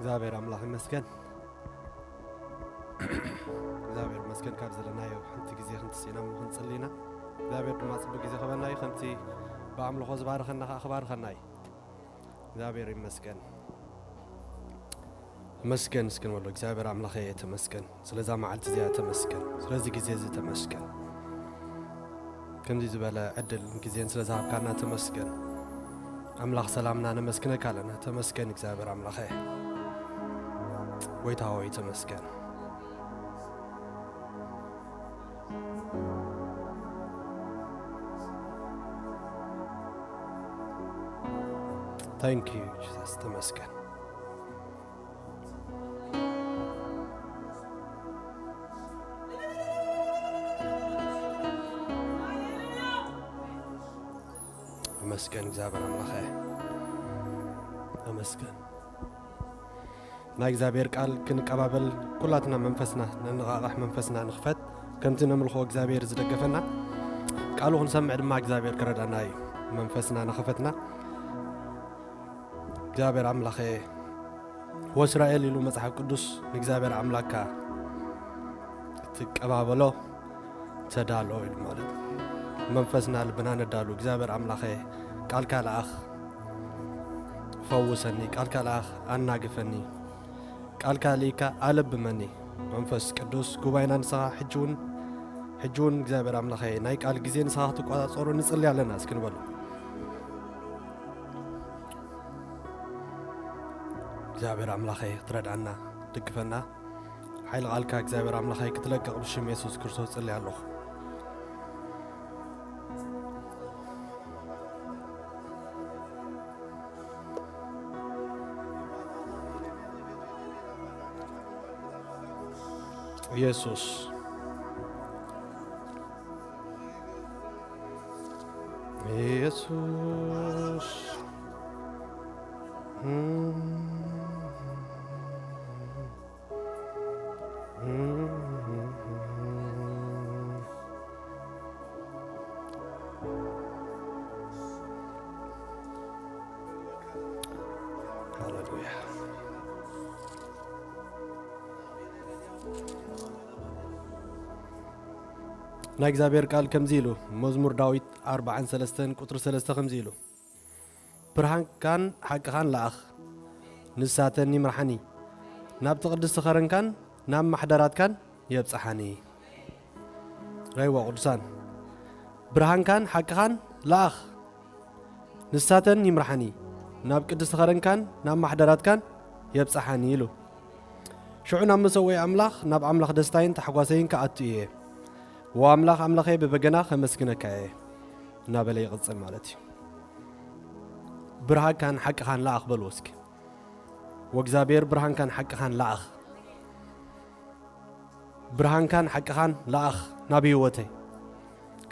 እግዚኣብሔር ኣምላኽ ይመስገን። እግዚኣብሔር ይመስገን። ካብ ዘለናዮ ሓንቲ ግዜ ክንትስኢና እሞ ክንጽሊ ኢና። እግዚኣብሔር ድማ ጽቡቅ ግዜ ክህበና እዩ። ከምቲ ብኣምልኾ ዝባረኸና ከኣ ክባርኸና እዩ። እግዚኣብሔር ይመስገን። ተመስገን እስኪ ንበሎ። እግዚኣብሔር ኣምላኸ ተመስገን፣ ስለዛ መዓልቲ እዚኣ ተመስገን፣ ስለዚ ግዜ እዚ ተመስገን። ከምዚ ዝበለ ዕድል ግዜን ስለ ዝሃብካና ተመስገን። ኣምላኽ ሰላምና ነመስግነካ ኣለና። ተመስገን እግዚኣብሔር ኣምላኸ። ጎይታ ሆይ ተመስገን። Thank you Jesus። ተመስገን። ተመስገን እግዚኣብሔር ኣምላኸ። ተመስገን። ናይ እግዚኣብሔር ቃል ክንቀባበል ኩላትና መንፈስና ነነቓቕሕ፣ መንፈስና ንኽፈት። ከምቲ ነምልኾ እግዚኣብሔር ዝደገፈና ቃሉ ክንሰምዕ ድማ እግዚኣብሔር ክረዳና እዩ። መንፈስና ነኸፈትና እግዚኣብሔር ኣምላኸ ወእስራኤል ኢሉ መጽሓፍ ቅዱስ ንእግዚኣብሔር ኣምላኽካ ክትቀባበሎ ተዳሎ ኢሉ ማለት እዩ። መንፈስና ልብና ነዳሉ። እግዚኣብሔር ኣምላኸ ቃልካ ለኣኽ፣ ፈውሰኒ፣ ቃልካ ለኣኽ፣ ኣናግፈኒ፣ ቃልካ ልኢካ ኣለብመኒ። መንፈስ ቅዱስ ጉባኤና ንስኻ ሕጂ እውን፣ ሕጂ እውን እግዚኣብሔር ኣምላኸ ናይ ቃል ግዜ ንስኻ ክትቆጻጸሮ ንጽሊ ኣለና እስኪ ንበሎ። እግዚኣብሔር ኣምላኸይ ክትረድኣና፣ ክትድግፈና፣ ሓይሊ ቃልካ እግዚኣብሔር ኣምላኸይ ክትለቅቕ ብሽም የሱስ ክርስቶስ ጽልይ ኣለኹ። የሱስ፣ የሱስ። ሃሌሉያ። ናይ እግዚኣብሔር ቃል ከምዚ ኢሉ፣ መዝሙር ዳዊት ኣርብዓን ሰለስተን ቁጽሪ ሰለስተ ከምዚ ኢሉ፣ ብርሃንካን ሓቅኻን ለኣኽ፣ ንሳተን ይምርሓኒ፣ ናብቲ ቅድስቲ ኸረንካን ናብ ማሕደራትካን የብጽሓኒ። ረይዎ ቅዱሳን፣ ብርሃንካን ሓቅኻን ለኣኽ፣ ንሳተን ይምርሓኒ፣ ናብ ቅድስቲ ኸረንካን ናብ ማሕደራትካን የብጽሓኒ ኢሉ። ሽዑ ናብ መሰውኢ ኣምላኽ፣ ናብ ኣምላኽ ደስታይን ታሕጓሰይን ክኣቱ እየ። ዎ ኣምላኽ ኣምላኸይ፣ ብበገና ኸመስግነካ እየ፣ እናበለ ይቕጽል ማለት እዩ። ብርሃንካን ሓቅኻን ለኣኽ በልዎ እስኪ። ወእግዚኣብሔር ብርሃንካን ሓቅኻን ለኣኽ። ብርሃንካን ሓቅኻን ለኣኽ ናብ ህይወተይ።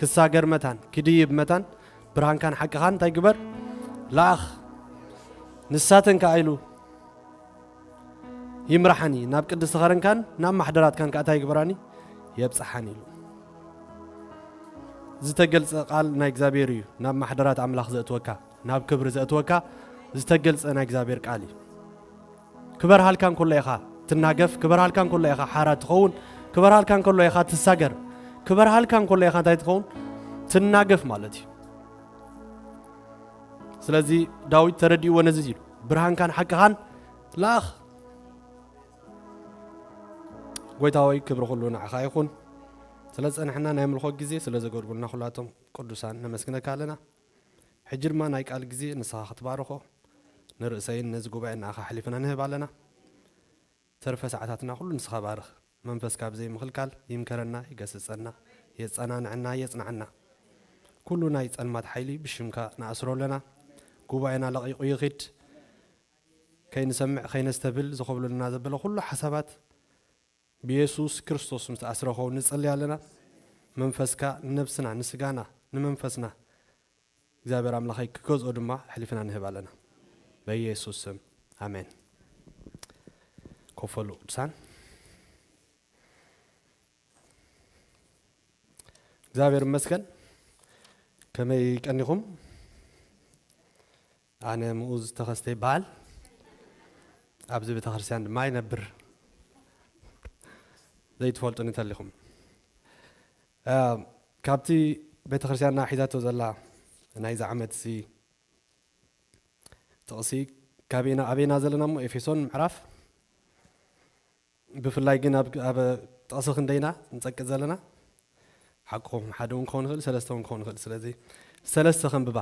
ክሳገር መታን፣ ክድይብ መታን፣ ብርሃንካን ሓቅኻን እንታይ ግበር? ለኣኽ። ንሳተን ከኣ ኢሉ ይምርሓኒ፣ ናብ ቅድስቲ ኸረንካን ናብ ማሕደራትካን ከኣ እንታይ ይግበራኒ? የብጽሓኒ ኢሉ። ዝተገልጸ ቃል ናይ እግዚኣብሔር እዩ፣ ናብ ማሕደራት ኣምላኽ ዘእትወካ፣ ናብ ክብሪ ዘእትወካ ዝተገልጸ ናይ እግዚኣብሔር ቃል እዩ። ክበርሃልካ እንከሎ ኢኻ ትናገፍ፣ ክበርሃልካ እንከሎ ኢኻ ሓራ ትኸውን፣ ክበርሃልካ እንከሎ ኢኻ ትሳገር፣ ክበርሃልካ እንከሎ ኢኻ እንታይ ትኸውን? ትናገፍ ማለት እዩ። ስለዚ ዳዊት ተረዲእዎ ነዚ ኢሉ፣ ብርሃንካን ሓቅኻን ለኣኽ። ጎይታ ሆይ፣ ክብሪ ኩሉ ንዓኻ ይኹን። ስለ ዝጸንሐና ናይ ኣምልኾ ግዜ ስለ ዘገልጉልና ኩላቶም ቅዱሳን ነመስግነካ ኣለና። ሕጂ ድማ ናይ ቃል ግዜ ንስኻ ክትባርኾ ንርእሰይን ነዚ ጉባኤ ንዓኻ ኣሕሊፍና ንህብ ኣለና። ተርፈ ሰዓታትና ኩሉ ንስኻ ባርኽ። መንፈስካ ብዘይ ምኽልካል ይምከረና፣ ይገስጸና፣ የጸናንዐና፣ የጽንዓና። ኩሉ ናይ ጸልማት ሓይሊ ብሽምካ ንኣስሮ ኣለና። ጉባኤና ለቒቑ ይኺድ። ከይንሰምዕ ከይነስተብል ዝኸብሉልና ዘበለ ኩሉ ሓሳባት ብየሱስ ክርስቶስ ምስ ኣስረ ኸውን ንጸሊ ኣለና። መንፈስካ ንነብስና፣ ንስጋና፣ ንመንፈስና እግዚኣብሔር ኣምላኸይ ክገዝኦ ድማ ኣሕሊፍና ንህብ ኣለና። በኢየሱስ ስም ኣሜን። ኮፍ በሉ ቅዱሳን። እግዚኣብሔር ይመስገን። ከመይ ቀኒኹም? ኣነ ምኡዝ ተኸስተ ይበሃል። ኣብዚ ቤተክርስትያን ድማ ይነብር። ዘይትፈልጡኒ እንተሊኹም፣ እ፣ ካብቲ ቤተክርስትያንና ሒዛቶ ዘላ ናይዚ ዓመት እዚ ጥቕሲ፣ ካበይና ኣበይና ዘለና እሞ? ኤፌሶን ምዕራፍ። ብፍላይ ግን ኣብ፣ ኣብ ጥቕሲ ክንደይና ንጸቅጥ ዘለና? ሓቅኹም፣ ሓደ እውን ክኸውን ይኽእል፣ ሰለስተ እውን ክኸውን ይኽእል። ስለዚ ሰለስተ ከንብባ።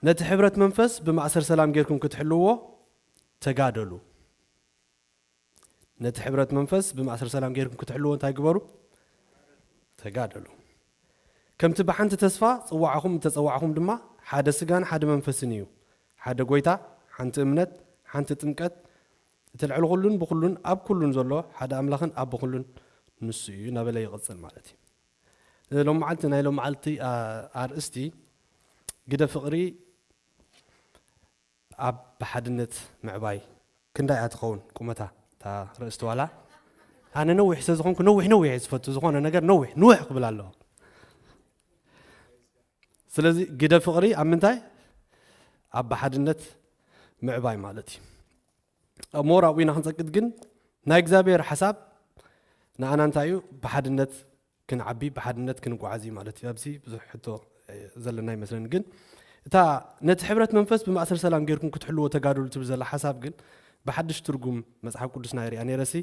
"ነቲ ሕብረት መንፈስ ብማእሰር ሰላም ጌርኩም ክትሕልዎ ተጋደሉ።" ነቲ ሕብረት መንፈስ ብማእሰር ሰላም ጌርኩም ክትሕልዎ እንታይ ግበሩ? ተጋደሉ። "ከምቲ ብሓንቲ ተስፋ ጽዋዕኹም እተጸዋዕኹም ድማ ሓደ ስጋን ሓደ መንፈስን እዩ። ሓደ ጎይታ፣ ሓንቲ እምነት፣ ሓንቲ ጥምቀት፣ እቲ ልዕሊ ኩሉን ብኩሉን ኣብ ኩሉን ዘሎ ሓደ ኣምላኽን ኣቦ ኩሉን ንሱ እዩ" እናበለ ይቕጽል ማለት እዩ። ሎሚ መዓልቲ፣ ናይ ሎሚ መዓልቲ፣ ኣ-፣ ኣርእስቲ ግደ ፍቕሪ ኣብ ብሓድነት ምዕባይ። ክንደይ እያ ትኸውን ቁመታ እታ ርእስቲ ዋላ? ኣነ ነዊሕ ስለ ዝኾንኩ ነዊሕ ነዊሕ እየ ዝፈቱ። ዝኾነ ነገር ነዊሕ ንውሕ ክብል ኣለዎ። ስለዚ ግደ ፍቕሪ ኣብ ምንታይ? ኣብ ብሓድነት ምዕባይ ማለት እዩ። ሞር ኣብኡ ኢና ክንጸቅጥ፣ ግን ናይ እግዚኣብሔር ሓሳብ ንኣና እንታይ እዩ? ብሓድነት ክንዓቢ፣ ብሓድነት ክንጓዓዝ እዩ ማለት እዩ። ኣብዚ ብዙሕ ሕቶ፣ እ፣ ዘለና ይመስለኒ። ግን እታ ነቲ ሕብረት መንፈስ ብማእሰር ሰላም ጌርኩም ክትሕልዎ ተጋደሉ ትብል ዘላ ሓሳብ ግን ብሓድሽ ትርጉም መጽሓፍ ቅዱስ ናይ ሪኣ ነይረሲ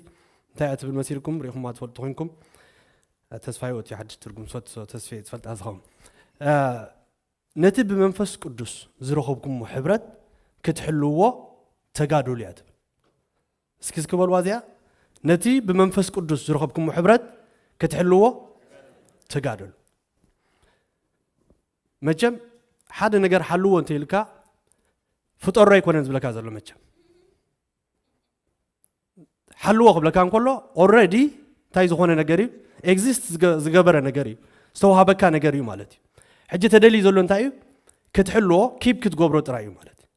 እንታይ እያ ትብል መሲልኩም ሪኢኹማ ትፈልጡ ኮንኩም፣ እ፣ ተስፋ ህይወት እዩ ሓድሽ ትርጉም ዝፈትሶ ተስፌ ዝፈልጣ ዝኸውን። እ፣ ነቲ ብመንፈስ ቅዱስ ዝረኸብኩሞ ሕብረት ክትሕልዎ ተጋደሉ እያ ትብል። እስኪ እስኪ በልዋ እዚኣ፣ ነቲ ብመንፈስ ቅዱስ ዝረኸብኩሞ ሕብረት ክትሕልዎ ተጋደሉ። መቸም ሓደ ነገር ሓልዎ እንተ ኢልካ ፍጠሮ ኣይኮነን ዝብለካ ዘሎ። መቸም ሓልዎ ክብለካ እንከሎ ኦልሬዲ እንታይ ዝኾነ ነገር እዩ? ኤግዚስት ዝገ-፣ ዝገበረ ነገር እዩ፣ ዝተዋሃበካ ነገር እዩ ማለት እዩ። ሕጂ ተደልዩ ዘሎ እንታይ እዩ? ክትሕልዎ፣ ኪፕ ክትገብሮ ጥራይ እዩ ማለት እዩ።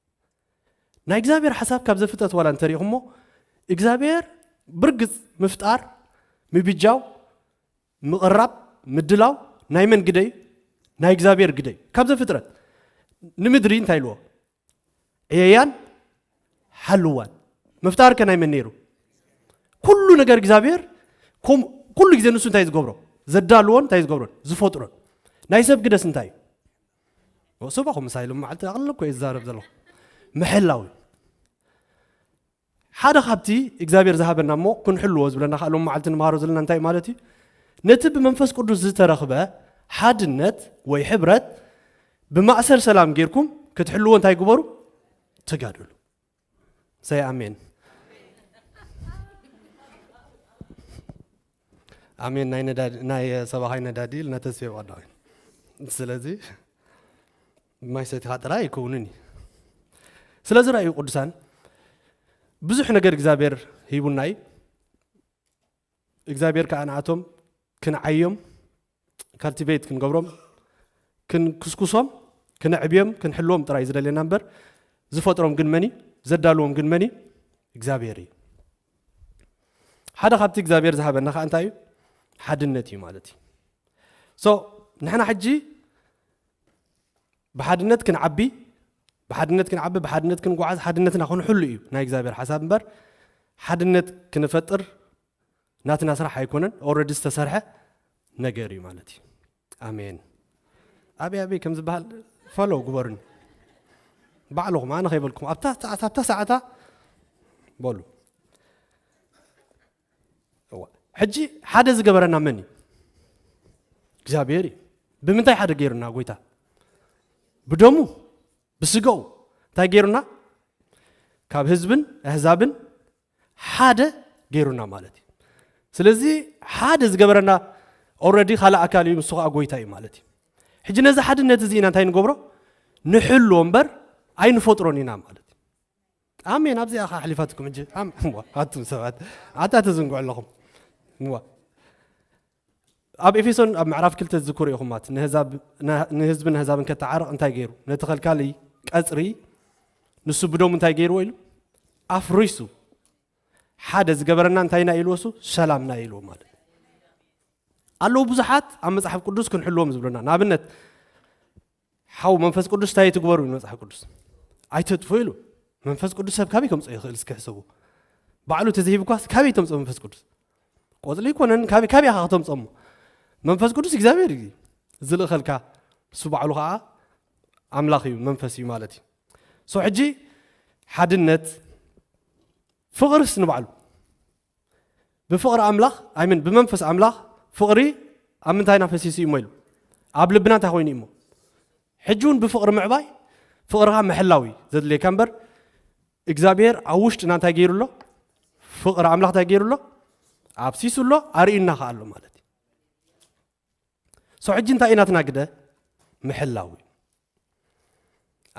ናይ እግዚኣብሔር ሓሳብ ካብ ዘፍጥረት ዋላ እንተሪእኹሞ፣ እግዚኣብሔር ብርግጽ ምፍጣር፣ ምብጃው፣ ምቕራብ፣ ምድላው ናይ መን ግደ እዩ? ናይ እግዚኣብሔር ግደ እዩ። ካብ ዘፍጥረት ንምድሪ እንታይ ኢልዎ? ዕየያን ሓልዋን። ምፍጣር ከ ናይ መን ነይሩ? ኩሉ ነገር እግዚኣብሔር፣ ከም ኩሉ ግዜ ንሱ እንታይ ዝገብሮ? ዘዳልዎን እንታይ ዝገብሮን? ዝፈጥሮን። ናይ ሰብ ግደስ እንታይ እዩ? ወስባኹም ምሳይ ሎም መዓልቲ ኣቕልል እኮ እየ ዝዛረብ ዘለኹ። ምሕላው እዩ። ሓደ ካብቲ እግዚኣብሔር ዝሃበና እሞ ክንሕልዎ ዝብለና ከዓ ሎም መዓልቲ ንምሃሮ ዘለና እንታይ ማለት እዩ? ነቲ ብመንፈስ ቅዱስ ዝተረኽበ ሓድነት ወይ ሕብረት ብማእሰር ሰላም ጌርኩም ክትሕልዎ እንታይ ግበሩ? ተጋደሉ። ሰይ ኣሜን። ኣሜን። ናይ ነዳዲ፣ ናይ ሰባኻይ ነዳዲ ኢልና ተስፌ ብቐዳዊ። ስለዚ ማይ ሰቲኻ ጥራይ ኣይከውንን እዩ። ስለዚ ራእዩ ቅዱሳን ብዙሕ ነገር እግዚኣብሔር ሂቡና እዩ። እግዚኣብሔር ከዓ ንኣቶም ክንዓዮም፣ ካልቲቬት ክንገብሮም፣ ክንክስኩሶም፣ ክነዕብዮም፣ ክንሕልዎም ጥራይ ዝደልየና እምበር ዝፈጥሮም ግን መን እዩ? ዘዳልዎም ግን መን እዩ? እግዚኣብሔር እዩ። ሓደ ካብቲ እግዚኣብሔር ዝሃበና ከዓ እንታይ እዩ? ሓድነት እዩ ማለት እዩ። ሶ ንሕና ሕጂ ብሓድነት ክንዓቢ፣ ብሓድነት ክንዓቢ፣ ብሓድነት ክንጓዓዝ፣ ሓድነትና ክንሕሉ እዩ ናይ እግዚኣብሔር ሓሳብ እምበር ሓድነት ክንፈጥር ናትና ስራሕ ኣይኮነን። ኦልሬዲ ዝተሰርሐ ነገር እዩ ማለት እዩ። ኣሜን። ኣበይ ኣበይ ከም ዝበሃል ፎሎው ግበሩኒ ባዕልኹም፣ ኣነ ከይበልኩም ኣብታ ሰዓት፣ ኣብታ ሰዓታ በሉ። እዋ፣ ሕጂ ሓደ ዝገበረና መን እዩ? እግዚኣብሔር እዩ። ብምንታይ ሓደ ገይሩና ጎይታ? ብደሙ፣ ብስጋኡ። እንታይ ገይሩና? ካብ ህዝብን ኣህዛብን ሓደ ገይሩና ማለት እዩ። ስለዚ ሓደ ዝገበረና ኦልሬዲ ካልእ ኣካል እዩ፣ ንሱ ከዓ ጎይታ እዩ ማለት እዩ። ሕጂ ነዚ ሓድነት እዚ ኢና እንታይ ንገብሮ? ንሕልዎ እምበር ኣይንፈጥሮን ኢና ማለት እዩ። ኣሜን። ኣብዚኣ ኸዓ ሓሊፋትኩም ሕጂ። ኣም-፣ እዋ፣ ኣቱም ሰባት፣ ኣታ ተዝንግዑ ኣለኹም። እዋ። ኣብ ኤፌሶን ኣብ ምዕራፍ ክልተ ዝዝክሩ ኢኹም ማለት፣ ንህዛብ-፣ ንህ-፣ ንህዝብን ኣህዛብን ከተዓርቕ እንታይ ገይሩ? ነቲ ከልካሊ ቀጽሪ ንሱ ብደሙ እንታይ ገይርዎ ኢሉ? ኣፍሪሱ። ሓደ ዝገበረና እንታይ ኢና ኢልዎ? እሱ ሰላምና ኢልዎ ማለት። ኣለዉ ብዙሓት ኣብ መጽሓፍ ቅዱስ ክንሕልዎም ዝብሉና። ንኣብነት፣ ሓው መንፈስ ቅዱስ እንታይ ትግበሩ ኢሉ መጽሓፍ ቅዱስ? ኣይተጥፉ ኢሉ። መንፈስ ቅዱስ ሰብ ካበይ ከምፅኦ ይኽእል? እስኪ ሕሰቡ። ባዕሉ ተዘይብኳስ ካበይ ተምፅኦ መንፈስ ቅዱስ? ቆፅሊ ይኮነን፣ ካበይ፣ ካበይ ኢኻ ከተምፅኦ እሞ? መንፈስ ቅዱስ እግዚኣብሔር እዩ ዝልእኸልካ። እሱ ባዕሉ ከዓ ኣምላኽ እዩ፣ መንፈስ እዩ ማለት እዩ። ሶ ሕጂ ሓድነት፣ ፍቕርስ ንባዕሉ ብፍቕሪ ኣምላኽ፣ ኣይምን ብመንፈስ ኣምላኽ ፍቕሪ ኣብ ምንታይና ፈሲሱ እዩ እሞ ኢሉ። ኣብ ልብና እንታይ ኮይኑ እዩ እሞ? ሕጂ እውን ብፍቕሪ ምዕባይ፣ ፍቕርኻ ምሕላው እዩ ዘድልየካ እምበር፣ እግዚኣብሔር ኣብ ውሽጥና እንታይ ገይሩ ኣሎ? ፍቕሪ ኣምላኽ እንታይ ገይሩ ኣሎ? ኣብሲሱ ኣሎ፣ ኣርእዩና ኸዓ ኣሎ ማለት እዩ። ሶ ሕጂ እንታይ ኢና ትናግደ? ምሕላው እዩ።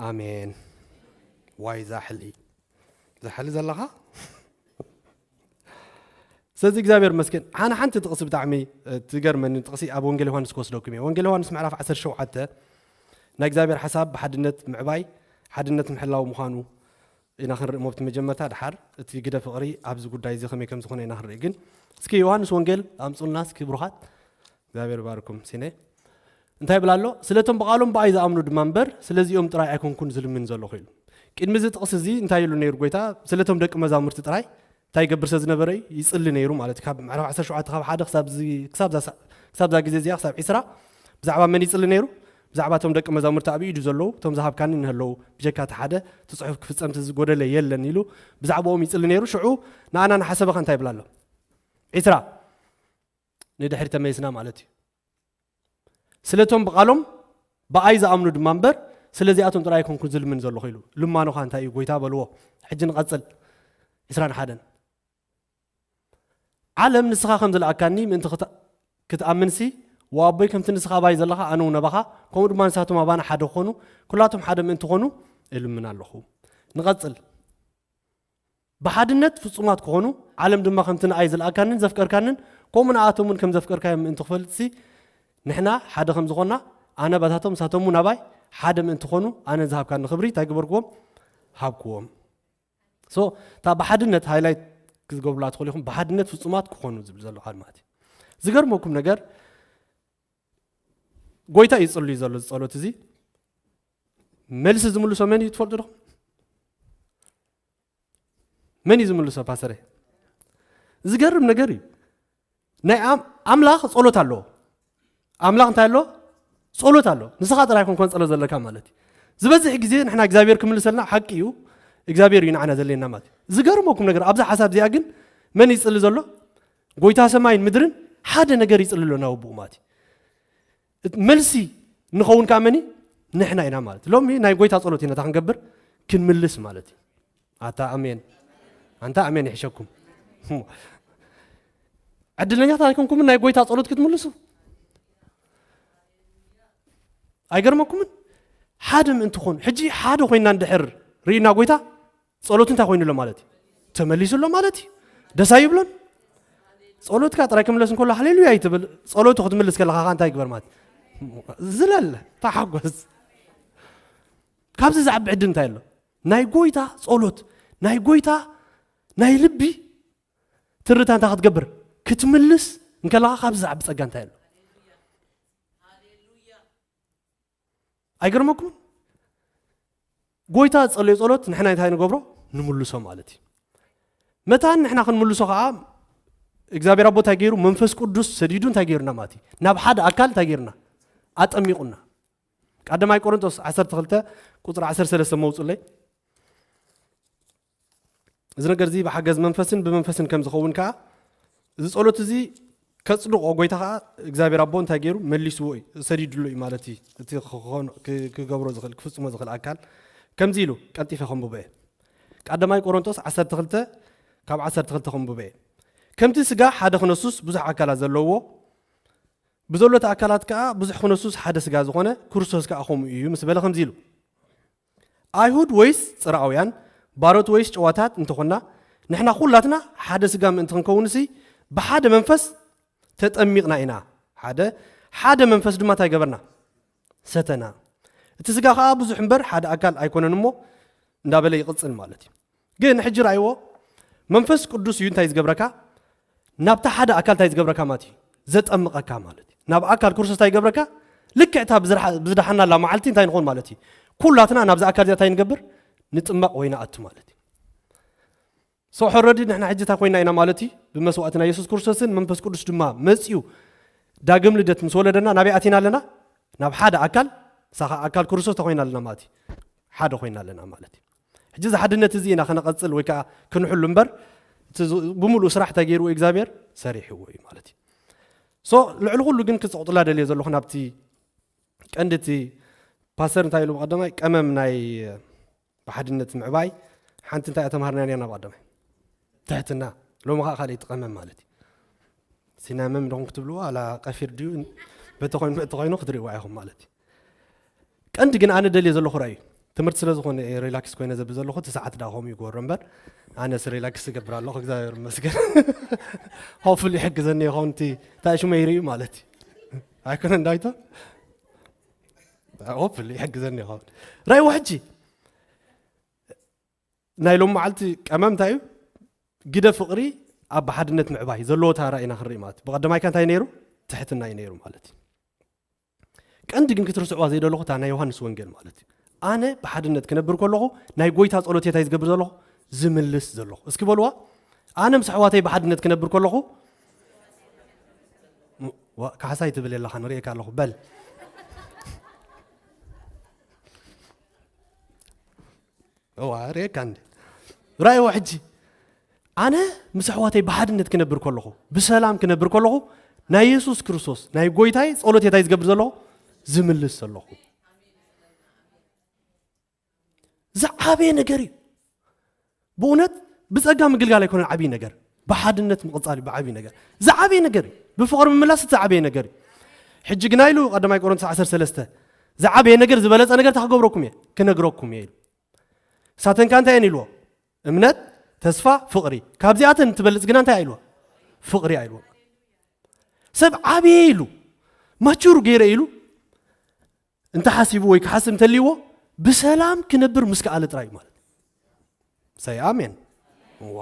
ኣሜን። ዋይ ዛሕሊ፣ ዛሕሊ ዘለኻ? ስለዚ እግዚኣብሔር መስገን። ሓነ ሓንቲ ጥቕሲ ብጣዕሚ፣ እ፣ ትገርመኒ ጥቕሲ ኣብ ወንጌል ዮሃንስ ክወስደኩም እየ። ወንጌል ዮሃንስ ምዕራፍ ዓሰርተ ሸውዓተ ናይ እግዚኣብሔር ሓሳብ ብሓድነት ምዕባይ፣ ሓድነት ምሕላው ምዃኑ ኢና ክንርኢ እሞ፣ ኣብቲ መጀመርታ ድሓር እቲ ግደ ፍቕሪ ኣብዚ ጉዳይ እዚ ከመይ ከም ዝኾነ ኢና ክንርኢ። ግን እስኪ ዮሃንስ ወንጌል ኣምጹልና እስኪ ብሩኻት። እግዚኣብሔር ይባርኩም። ሲነ እንታይ ይብል ኣሎ? ስለቶም ብቓሎም ብኣይ ዝኣምኑ ድማ እምበር ስለዚኦም ጥራይ ኣይኮንኩን ዝልምን ዘለኹ ኢሉ። ቅድሚ እዚ ጥቕሲ እዚ እንታይ ኢሉ ነይሩ ጎይታ? ስለቶም ደቂ መዛሙርቲ ጥራይ እንታይ ይገብር ስለ ዝነበረ እዩ? ይጽሊ ነይሩ ማለት እዩ። ካብ ምዕራፍ ዓሰርተ ሸውዓተ ካብ ሓደ ክሳብ እዚ፣ ክሳብ እዛ ሳ-፣ ክሳብ እዛ ግዜ እዚኣ ክሳብ ዒስራ ብዛዕባ መን ይጽሊ ነይሩ? ብዛዕባ እቶም ደቂ መዛሙርቲ ኣብ ኢዱ ዘለዉ፣ እቶም ዝሃብካኒ እንህለዉ፣ ብጀካ እቲ ሓደ እቲ ጽሑፍ ክፍጸም እቲ ዝጎደለ የለን ኢሉ ብዛዕባኦም ይጽሊ ነይሩ። ሽዑ ንኣና ንሓሰበኻ እንታይ ይብል ኣሎ? ዒስራ ንድሕሪት ተመሊስና ማለት እዩ። ስለቶም ብቓሎም ብኣይ ዝኣምኑ ድማ እምበር ስለዚኣቶም ጥራይ ኣይኮንኩን ዝልምን ዘለኹ ኢሉ። ልማኖኻ እንታይ እዩ ጎይታ በልዎ። ሕጂ ንቐጽል። ዒስራን ሓደን ዓለም ንስኻ ከም ዝለኣካኒ ምእንቲ ክት-፣ ክትኣምንሲ፣ ወኣቦይ ከምቲ ንስኻ ኣባይ ዘለኻ ኣነ እውን ኣባኻ፣ ከምኡ ድማ ንሳቶም ኣባና ሓደ ክኾኑ፣ ኩላቶም ሓደ ምእንቲ ኾኑ እልምን ኣለኹ። ንቐጽል። ብሓድነት ፍጹማት ክኾኑ፣ ዓለም ድማ ከምቲ ንኣይ ዝለኣካንን ዘፍቀርካንን፣ ከምኡ ንኣቶም እውን ከም ዘፍቀርካዮም ምእንቲ ክፈልጥሲ፣ ንሕና ሓደ ከም ዝኾና፣ ኣነ ባታቶም ንሳቶም እውን ኣባይ ሓደ ምእንቲ ኾኑ፣ ኣነ ዝሃብካኒ ክብሪ እንታይ ገበርክዎም? ሃብክዎም። ሶ፣ እታ ብሓድነት ሃይላይት ክትገብሩላ ትኽእሉ ኢኹም፣ ብሓድነት ፍጹማት ክኾኑ ዝብል ዘሎ ቃል ማለት እዩ። ዝገርመኩም ነገር፣ ጎይታ እዩ ዝጽልዩ ዘሎ፣ እዚ ጸሎት እዚ። መልሲ ዝምልሶ መን እዩ ትፈልጡ ዶ? መን እዩ ዝምልሶ ፓስተረ? ዝገርም ነገር እዩ። ናይ ኣም-፣ ኣምላኽ ጸሎት ኣለዎ። ኣምላኽ እንታይ ኣለዎ? ጸሎት ኣለዎ። ንስኻ ጥራይ ኮንኮን ጸሎት ዘለካ ማለት እዩ። ዝበዝሕ ግዜ ንሕና እግዚኣብሔር ክምልሰልና ሓቂ እዩ። እግዚኣብሔር እዩ ንዓና ዘድልየና ማለት እዩ። ዝገርመኩም ነገር፣ ኣብዛ ሓሳብ እዚኣ ግን መን ይጽሊ ዘሎ? ጎይታ ሰማይን ምድርን ሓደ ነገር ይጽሊ ኣሎ ናብ ኣቦኡ ማለት እዩ። እት-፣ መልሲ ንኸውን ከኣ መን እዩ? ንሕና ኢና ማለት እዩ። ሎሚ ናይ ጎይታ ጸሎት ኢና እታ ክንገብር፣ ክንምልስ ማለት እዩ። ኣታ ኣሜን። ኣንታ ኣሜን ይሕሸኩም። ዕድለኛታት ኣይኮንኩምን ናይ ጎይታ ጸሎት ክትምልሱ? ኣይገርመኩምን? ሓደ ምእንቲ ኾኑ። ሕጂ ሓደ ኮይና እንድሕር ርኢና ጎይታ፣ ጸሎት እንታይ ኮይኑ ኣሎ ማለት እዩ? ተመሊሱ ኣሎ ማለት እዩ። ደስ ኣይብሎን? ጸሎትካ ጥራይ ክምለስ እንከሎ ሃሌሉያ ይትብል፣ ጸሎቱ ክትምልስ ከለኻ እንታይ ይግበር ማለት እዩ? ዝለል፣ ተሓጎስ። ካብዚ ዝዓቢ ዕድል እንታይ ኣሎ? ናይ ጎይታ ጸሎት፣ ናይ ጎይታ ናይ ልቢ ትርታ እንታይ ክትገብር? ክትምልስ እንከለኻ ካብዚ ዝዓቢ ጸጋ እንታይ ኣሎ? ኣይገርመኩምን? ጎይታ ዝጸለዮ ጸሎት ንሕና እንታይ ንገብሮ? ንምልሶ ማለት እዩ። መታን ንሕና ክንምልሶ ኸዓ እግዚኣብሔር ኣቦ እንታይ ገይሩ? መንፈስ ቅዱስ ሰዲዱ እንታይ ገይሩና ማለት እዩ? ናብ ሓደ ኣካል እንታይ ገይሩና? ኣጠሚቑና። ቀዳማይ ቆሮንቶስ ዓሰርተ ክልተ ቁጽሪ ዓሰርተ ሰለስተ መውጹለይ። እዚ ነገር እዚ ብሓገዝ መንፈስን ብመንፈስን ከም ዝኸውን ከኣ፣ እዚ ጸሎት እዚ ከጽድቖ ጎይታ ከኣ እግዚኣብሔር ኣቦ እንታይ ገይሩ? መሊስዎ እዩ፣ ሰዲድሉ እዩ ማለት እዩ። እቲ ክኾን-፣ ክ-፣ ክገብሮ ዝኽእል፣ ክፍጽሞ ዝኽእል ኣካል ከምዚ ኢሉ፣ ቀልጢፈ ከንብቦ እየ። ቀዳማይ ቆሮንቶስ ዓሰርተ ክልተ ካብ ዓሰርተ ክልተ ከንብቦ እየ። ከምቲ ስጋ ሓደ ክነሱስ ብዙሕ ኣካላት ዘለዎ፣ ብዘሎ እቲ ኣካላት ከኣ ብዙሕ ክነሱስ ሓደ ስጋ ዝኾነ፣ ክርስቶስ ከኣ ከምኡ እዩ ምስ በለ ከምዚ ኢሉ፣ ኣይሁድ ወይስ ጽርኣውያን፣ ባሮት ወይስ ጨዋታት እንተኾንና፣ ንሕና ኩላትና ሓደ ስጋ ምእንቲ ክንከውንሲ ብሓደ መንፈስ ተጠሚቕና ኢና። ሓደ፣ ሓደ መንፈስ ድማ እንታይ ገበርና? ሰተና። እቲ ስጋ ከኣ ብዙሕ እምበር ሓደ ኣካል ኣይኮነን እሞ እንዳበለ ይቕጽል ማለት እዩ። ግን ሕጂ ረኣይዎ፣ መንፈስ ቅዱስ እዩ እንታይ ዝገብረካ? ናብታ ሓደ ኣካል እንታይ ዝገብረካ ማለት እዩ? ዘጠምቐካ ማለት እዩ። ናብ ኣካል ክርስቶስ እንታይ ይገብረካ? ልክዕ እታ ብዝርሓ-፣ ብዝደሓናላ መዓልቲ እንታይ ንኾን ማለት እዩ? ኩላትና ናብዛ ኣካል እዚኣ እንታይ ንገብር? ንጥመቕ ወይ ንኣቱ ማለት እዩ። So already ንሕና ሕጂ እንታይ ኮይና ኢና ማለት እዩ? ብመስዋእቲ ናይ የሱስ ክርስቶስን መንፈስ ቅዱስ ድማ መፅዩ ዳግም ልደት ምስ ወለደና ናበይ ኣቲና ኣለና? ናብ ሓደ ኣካል፣ ንሳ ከዓ ኣካል ክርስቶስ ተኮይና ኣለና ማለት እዩ። ሓደ ኮይና ኣለና ማለት እዩ። ሕጂ እዚ ሓድነት እዚ ኢና ከነቐፅል ወይ ከዓ ክንሕሉ እምበር፣ እቲ ዝ- ብምሉእ ስራሕ እንታይ ገይርዎ እግዚኣብሔር? ሰሪሕዎ እዩ ማለት እዩ። So ልዕሊ ኩሉ ግን ክፅቕጥላ ደልየ ዘለኹ ናብቲ ቀንዲ እቲ ፓስተር እንታይ ኢሉ ብቐዳማይ ቀመም ናይ ብሓድነት ምዕባይ ሓንቲ እንታይ ተምሃርና ኔርና ብቐዳማይ ትሕትና። ሎሚ ከዓ ካልእ ትቐመም ማለት እዩ። ሲናመም ደኹም ክትብልዎ ኣላ ቀፊር ድዩ? በተኮይኑ በተኮይኑ ክትርእይዋ ኢኹም ማለት እዩ። ቀንዲ ግን ኣነ ደልየ ዘለኹ ራእዩ ትምህርቲ ስለ ዝኾነ ሪላክስ ኮይነ ዘብል ዘለኹ እቲ ሰዓት ዳ ከምኡ ይግበሮ እምበር ኣነስ ሪላክስ እገብር ኣለኹ እግዚኣብሔር ይመስገን። ሆፕፉሊ ይሕግዘኒ ይኸውን እቲ እንታይ ሽመ ይርእዩ ማለት እዩ ኣይኮነ እንዳይቶ ሆፕፉሊ ይሕግዘኒ ይኸውን። ራእይዎ ሕጂ ናይ ሎም መዓልቲ ቀመም እንታይ እዩ? ግደ ፍቕሪ ኣብ ብሓድነት ምዕባይ ዘለዎ ታራ ኢና ክንርኢ ማለት እዩ። ብቐዳማይካ እንታይ ነይሩ? ትሕትና እዩ ነይሩ ማለት እዩ። ቀንዲ ግን ክትርስዕዋ ዘይደለኹ እታ ናይ ዮሃንስ ወንጌል ማለት እዩ። ኣነ ብሓድነት ክነብር ከለኹ ናይ ጎይታ ጸሎት እንታይ ዝገብር ዘለኹ? ዝምልስ ዘለኹ። እስኪ በልዋ፣ ኣነ ምስ ኣሕዋተይ ብሓድነት ክነብር ከለኹ ዋ፣ ካሕሳይ ትብል የላኻ ንርእየካ ኣለኹ በል። እዋ ርእየካ እንደ ራእይዎ ሕጂ ኣነ ምስ ኣሕዋተይ ብሓድነት ክነብር ከለኹ ብሰላም ክነብር ከለኹ ናይ የሱስ ክርስቶስ ናይ ጎይታይ ጸሎት የታይ ዝገብር ዘለኹ? ዝምልስ ዘለኹ። ዝዓበየ ነገር እዩ። ብእውነት ብጸጋ ምግልጋል ኣይኮነን ዓብይ ነገር፣ ብሓድነት ምቕጻል እዩ ብዓብይ ነገር። ዝዓበየ ነገር እዩ። ብፍቕሪ ምምላስ እቲ ዝዓበየ ነገር እዩ። ሕጂ ግና ኢሉ ቀዳማይ ቆሮንቶስ ዓሰርተ ሰለስተ ዝዓበየ ነገር ዝበለጸ ነገር እንታይ ክገብረኩም እየ? ክነግረኩም እየ ኢሉ። እሳተን ከ እንታይ እየን ኢልዎ? እምነት፣ ተስፋ፣ ፍቕሪ። ካብዚኣተን ትበልጽ ግና እንታይ ኢልዎ? ፍቕሪ ኢልዎ። ሰብ ዓብየ ኢሉ ማቹር ገይረ ኢሉ እንተሓሲቡ ወይ ክሓስብ እንተልይዎ ብሰላም ክነብር ምስ ከኣለ ጥራይ እዩ ማለት። ሳይ ኣሜን። ዋ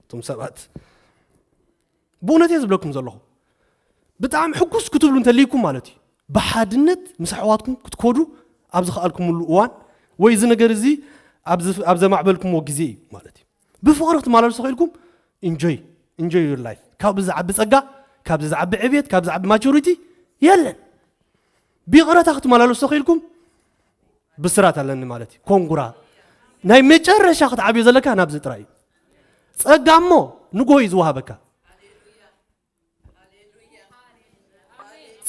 እቶም ሰባት ብእውነት እየ ዝብለኩም ዘለኹ። ብጣዕሚ ሕጉስ ክትብሉ እንተልይኩም ማለት እዩ። ብሓድነት ምስ ኣሕዋትኩም ክትኮዱ ኣብ ዝኸኣልኩምሉ እዋን ወይ እዚ ነገር እዚ ኣብ ዝፍ- ኣብ ዘማዕበልኩምዎ ግዜ እዩ ማለት እዩ። ብፍቕሪ ክትመላለሱ ኽኢልኩም ኢንጆይ ኢንጆይ ዩር ላይፍ። ካብዚ ዝዓቢ ጸጋ፣ ካብዚ ዝዓቢ ዕብየት፣ ካብዚ ዝዓቢ ማቹሪቲ የለን። ብይቕረታ ክትመላለሱ ኽኢልኩም ብስራት ኣለኒ ማለት እዩ። ኮንጉራ ናይ መጨረሻ ክትዓብዮ ዘለካ ናብዚ ጥራይ እዩ። ጸጋ እሞ ንጎ እዩ ዝወሃበካ።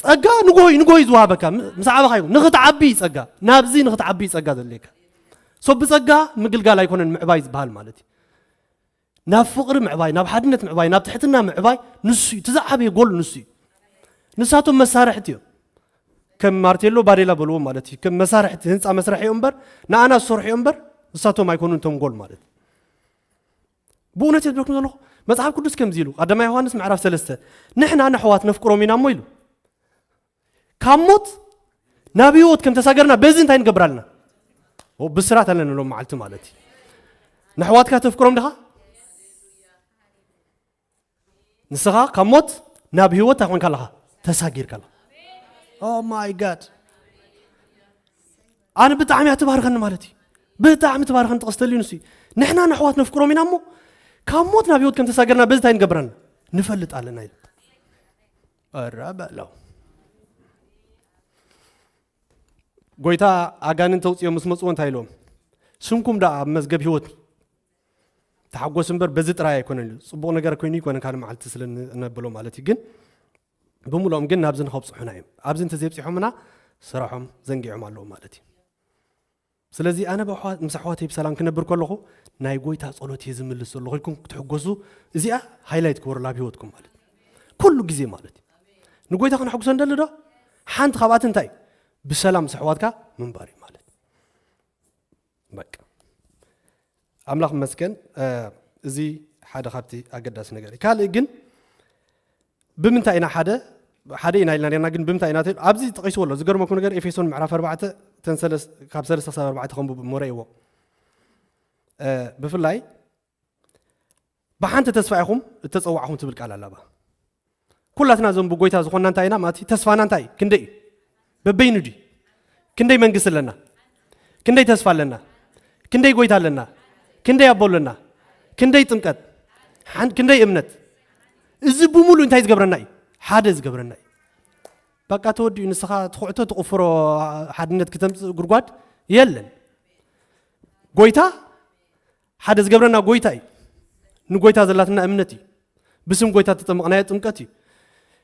ጸጋ ንጎ እዩ ንጎ እዩ ዝወሃበካ። ም- ምስ ዓበኻ እዩ ንክትዓቢ እዩ ጸጋ። ናብዚ ንክትዓቢ እዩ ጸጋ ዘድልየካ። ሶ ብጸጋ ምግልጋል ኣይኮነን ምዕባይ ዝበሃል ማለት እዩ። ናብ ፍቕሪ ምዕባይ፣ ናብ ሓድነት ምዕባይ፣ ናብ ትሕትና ምዕባይ ንሱ እዩ። እቲ ዝዓበየ ጎል ንሱ እዩ። ንሳቶም መሳርሕቲ እዮም። ከም ማርቴሎ ባዴላ በልዎም ማለት እዩ። ከም መሳርሕቲ ህንፃ መስርሒ እዮም እምበር ንኣና ዝሰርሑ እዮም እምበር ንሳቶም ኣይኮኑን እቶም ጎል ማለት እዩ። ብእውነት እየ ዝብለኩም ዘለኹ። መጽሓፍ ቅዱስ ከምዚ ኢሉ ቀዳማይ ዮሃንስ ምዕራፍ ሰለስተ ንሕና ንኣሕዋት ነፍቅሮም ኢና እሞ ኢሉ ካብ ሞት ናብ ህይወት ከም ተሳገርና በዚ እንታይ ንገብር ኣለና? ኦ፣ ብስራት ኣለና ሎም መዓልቲ ማለት እዩ። ንኣሕዋትካ ተፍቅሮም ድኻ? ንስኻ ካብ ሞት ናብ ህይወት እንታይ ኮንካ ኣለኻ? ተሳጊርካ ኣለኻ። ኦ ማይ ጋድ። ኣነ ብጣዕሚ እያ ትባርኸኒ ማለት እዩ። ብጣዕሚ ትባርኸኒ ጥቕስተልዩ ንሱ እዩ። ንሕና ንኣሕዋት ነፍቅሮም ኢና እሞ ካብ ሞት ናብ ህይወት ከም ተሳገርና በዚ እንታይ ንገብር ኣለና? ንፈልጥ ኣለና ኢሉ። ኧረ በለው። ጎይታ ኣጋንንት ተውፅኦም ምስ መፅዎ እንታይ ኢሎም? ስምኩም ደኣ ኣብ መዝገብ ህይወት ተሓጎስ እምበር በዚ ጥራይ ኣይኮነን ኢሉ። ፅቡቕ ነገር ኮይኑ ይኮነ ካልእ መዓልቲ ስለ እነብሎ ማለት እዩ። ግን ብምልኦም ግን ናብዚ ንኸብፅሑና እዮም። ኣብዚ እንተዘይብፂሖምና ስራሖም ዘንጊዖም ኣለዉ ማለት እዩ። ስለዚ ኣነ ብኣሕዋ- ምስ ኣሕዋተይ ብሰላም ክነብር ከለኹ ናይ ጎይታ ጸሎት እየ ዝምልስ ዘለኹ ኢልኩም ክትሕጎሱ እዚኣ ሃይላይት ክበሩ ኣብ ህይወትኩም ማለት ኩሉ ግዜ ማለት እዩ። ንጎይታ ክነሕጉሶ እንደሊ ዶ ሓንቲ ካብኣት እንታይ እዩ? ብሰላም ምስ ኣሕዋትካ ምንባር እዩ ማለት በቃ። ኣምላኽ መስገን እዚ ሓደ ካብቲ ኣገዳሲ ነገር እዩ። ካልእ ግን ብምንታይ ኢና ሓደ ሓደ ኢና ኢልና ርና ግን ብምንታይ ኢና ተል ኣብዚ ጠቂስዎ ኣሎ። ዝገርመኩም ነገር ኤፌሶን ምዕራፍ ኣርባዕተ ተን ሰለስ- ካብ ሰለስተ ክሳብ ኣርባዕተ ከም ሞረ ይዎ ብፍላይ ብሓንቲ ተስፋ ኢኹም እተጸዋዕኹም ትብል ቃል ኣላባ። ኩላትና እዞም ብጎይታ ዝኾንና እንታይ ኢና ማለት እዩ? ተስፋና እንታይ እዩ? ክንደይ እዩ? በበይኑ ድዩ? ክንደይ መንግስቲ ኣለና? ክንደይ ተስፋ ኣለና? ክንደይ ጎይታ ኣለና? ክንደይ ኣቦ ኣለና? ክንደይ ጥምቀት? ሓን- ክንደይ እምነት? እዚ ብምሉ እንታይ ዝገብረና እዩ? ሓደ ዝገብረና እዩ። በቃ ተወዲኡ። ንስኻ ትኹዕቶ ትቑፍሮ ሓድነት ክተምፅእ ጉድጓድ የለን። ጎይታ ሓደ ዝገብረና ጎይታ እዩ። ንጎይታ ዘላትና እምነት እዩ። ብስም ጎይታ ተጠመቕናዮ ጥምቀት እዩ።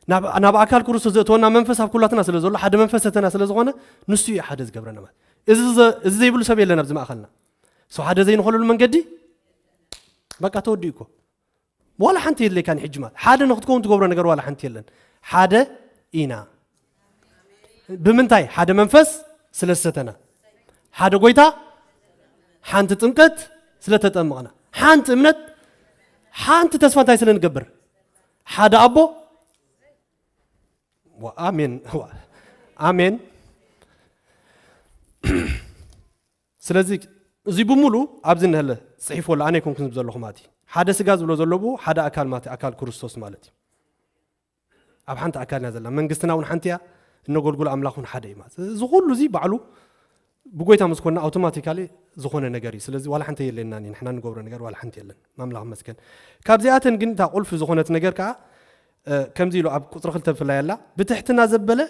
ናብ ናብ ኣካል ክርስቶስ ዘእተወና መንፈስ ኣብ ኩላትና ስለ ዘሎ፣ ሓደ መንፈስ ዘተና ስለ ዝኾነ፣ ንሱ እዩ ሓደ ዝገብረና ማለት። እዚ ዘ- እዚ ዘይብሉ ሰብ የለን ኣብዚ ማእኸልና። ሰው ሓደ ዘይንኾነሉ መንገዲ በቃ ተወዲኡ እኮ። ዋላ ሓንቲ የድለይካን ሕጂ ማለት ሓደ ንክትከውን ትገብሮ ነገር ዋላ ሓንቲ የለን። ሓደ ኢና። ብምንታይ? ሓደ መንፈስ ስለ ዝሰተና፣ ሓደ ጎይታ፣ ሓንቲ ጥምቀት ስለ ተጠመቕና፣ ሓንቲ እምነት፣ ሓንቲ ተስፋ እንታይ ስለ ንገብር? ሓደ ኣቦ። ዋ- ኣሜን። ዋ- ኣሜን። ስለዚ እዚ ብምሉ ኣብዚ እንሀለ ጽሒፎ ኣሎ። ኣነ ኣይኮንኩን ዝብ ዘለኹ ማለት እዩ። ሓደ ስጋ ዝብሎ ዘለዎ ሓደ ኣካል ማለት እዩ። ኣካል ክርስቶስ ማለት እዩ። ኣብ ሓንቲ ኣካል ኢና ዘለና። መንግስትና እውን ሓንቲ እያ። እነገልግሎ ኣምላኽ እውን ሓደ እዩ ማለት እዩ። እዚ ኩሉ እዚ ባዕሉ ብጎይታ ምስ ኮንና ኣውቶማቲካሊ ዝኾነ ነገር እዩ። ስለዚ ዋላ ሓንቲ የለና፣ ንሕና ንገብሮ ነገር ዋላ ሓንቲ የለን። ኣምላኽ ይመስገን። ካብዚኣተን ግን እታ ቁልፊ ዝኾነት ነገር ከዓ እ፣ ከምዚ ኢሉ ኣብ ቁፅሪ ክልተ ብፍላይ ኣላ፣ ብትሕትና ዘበለ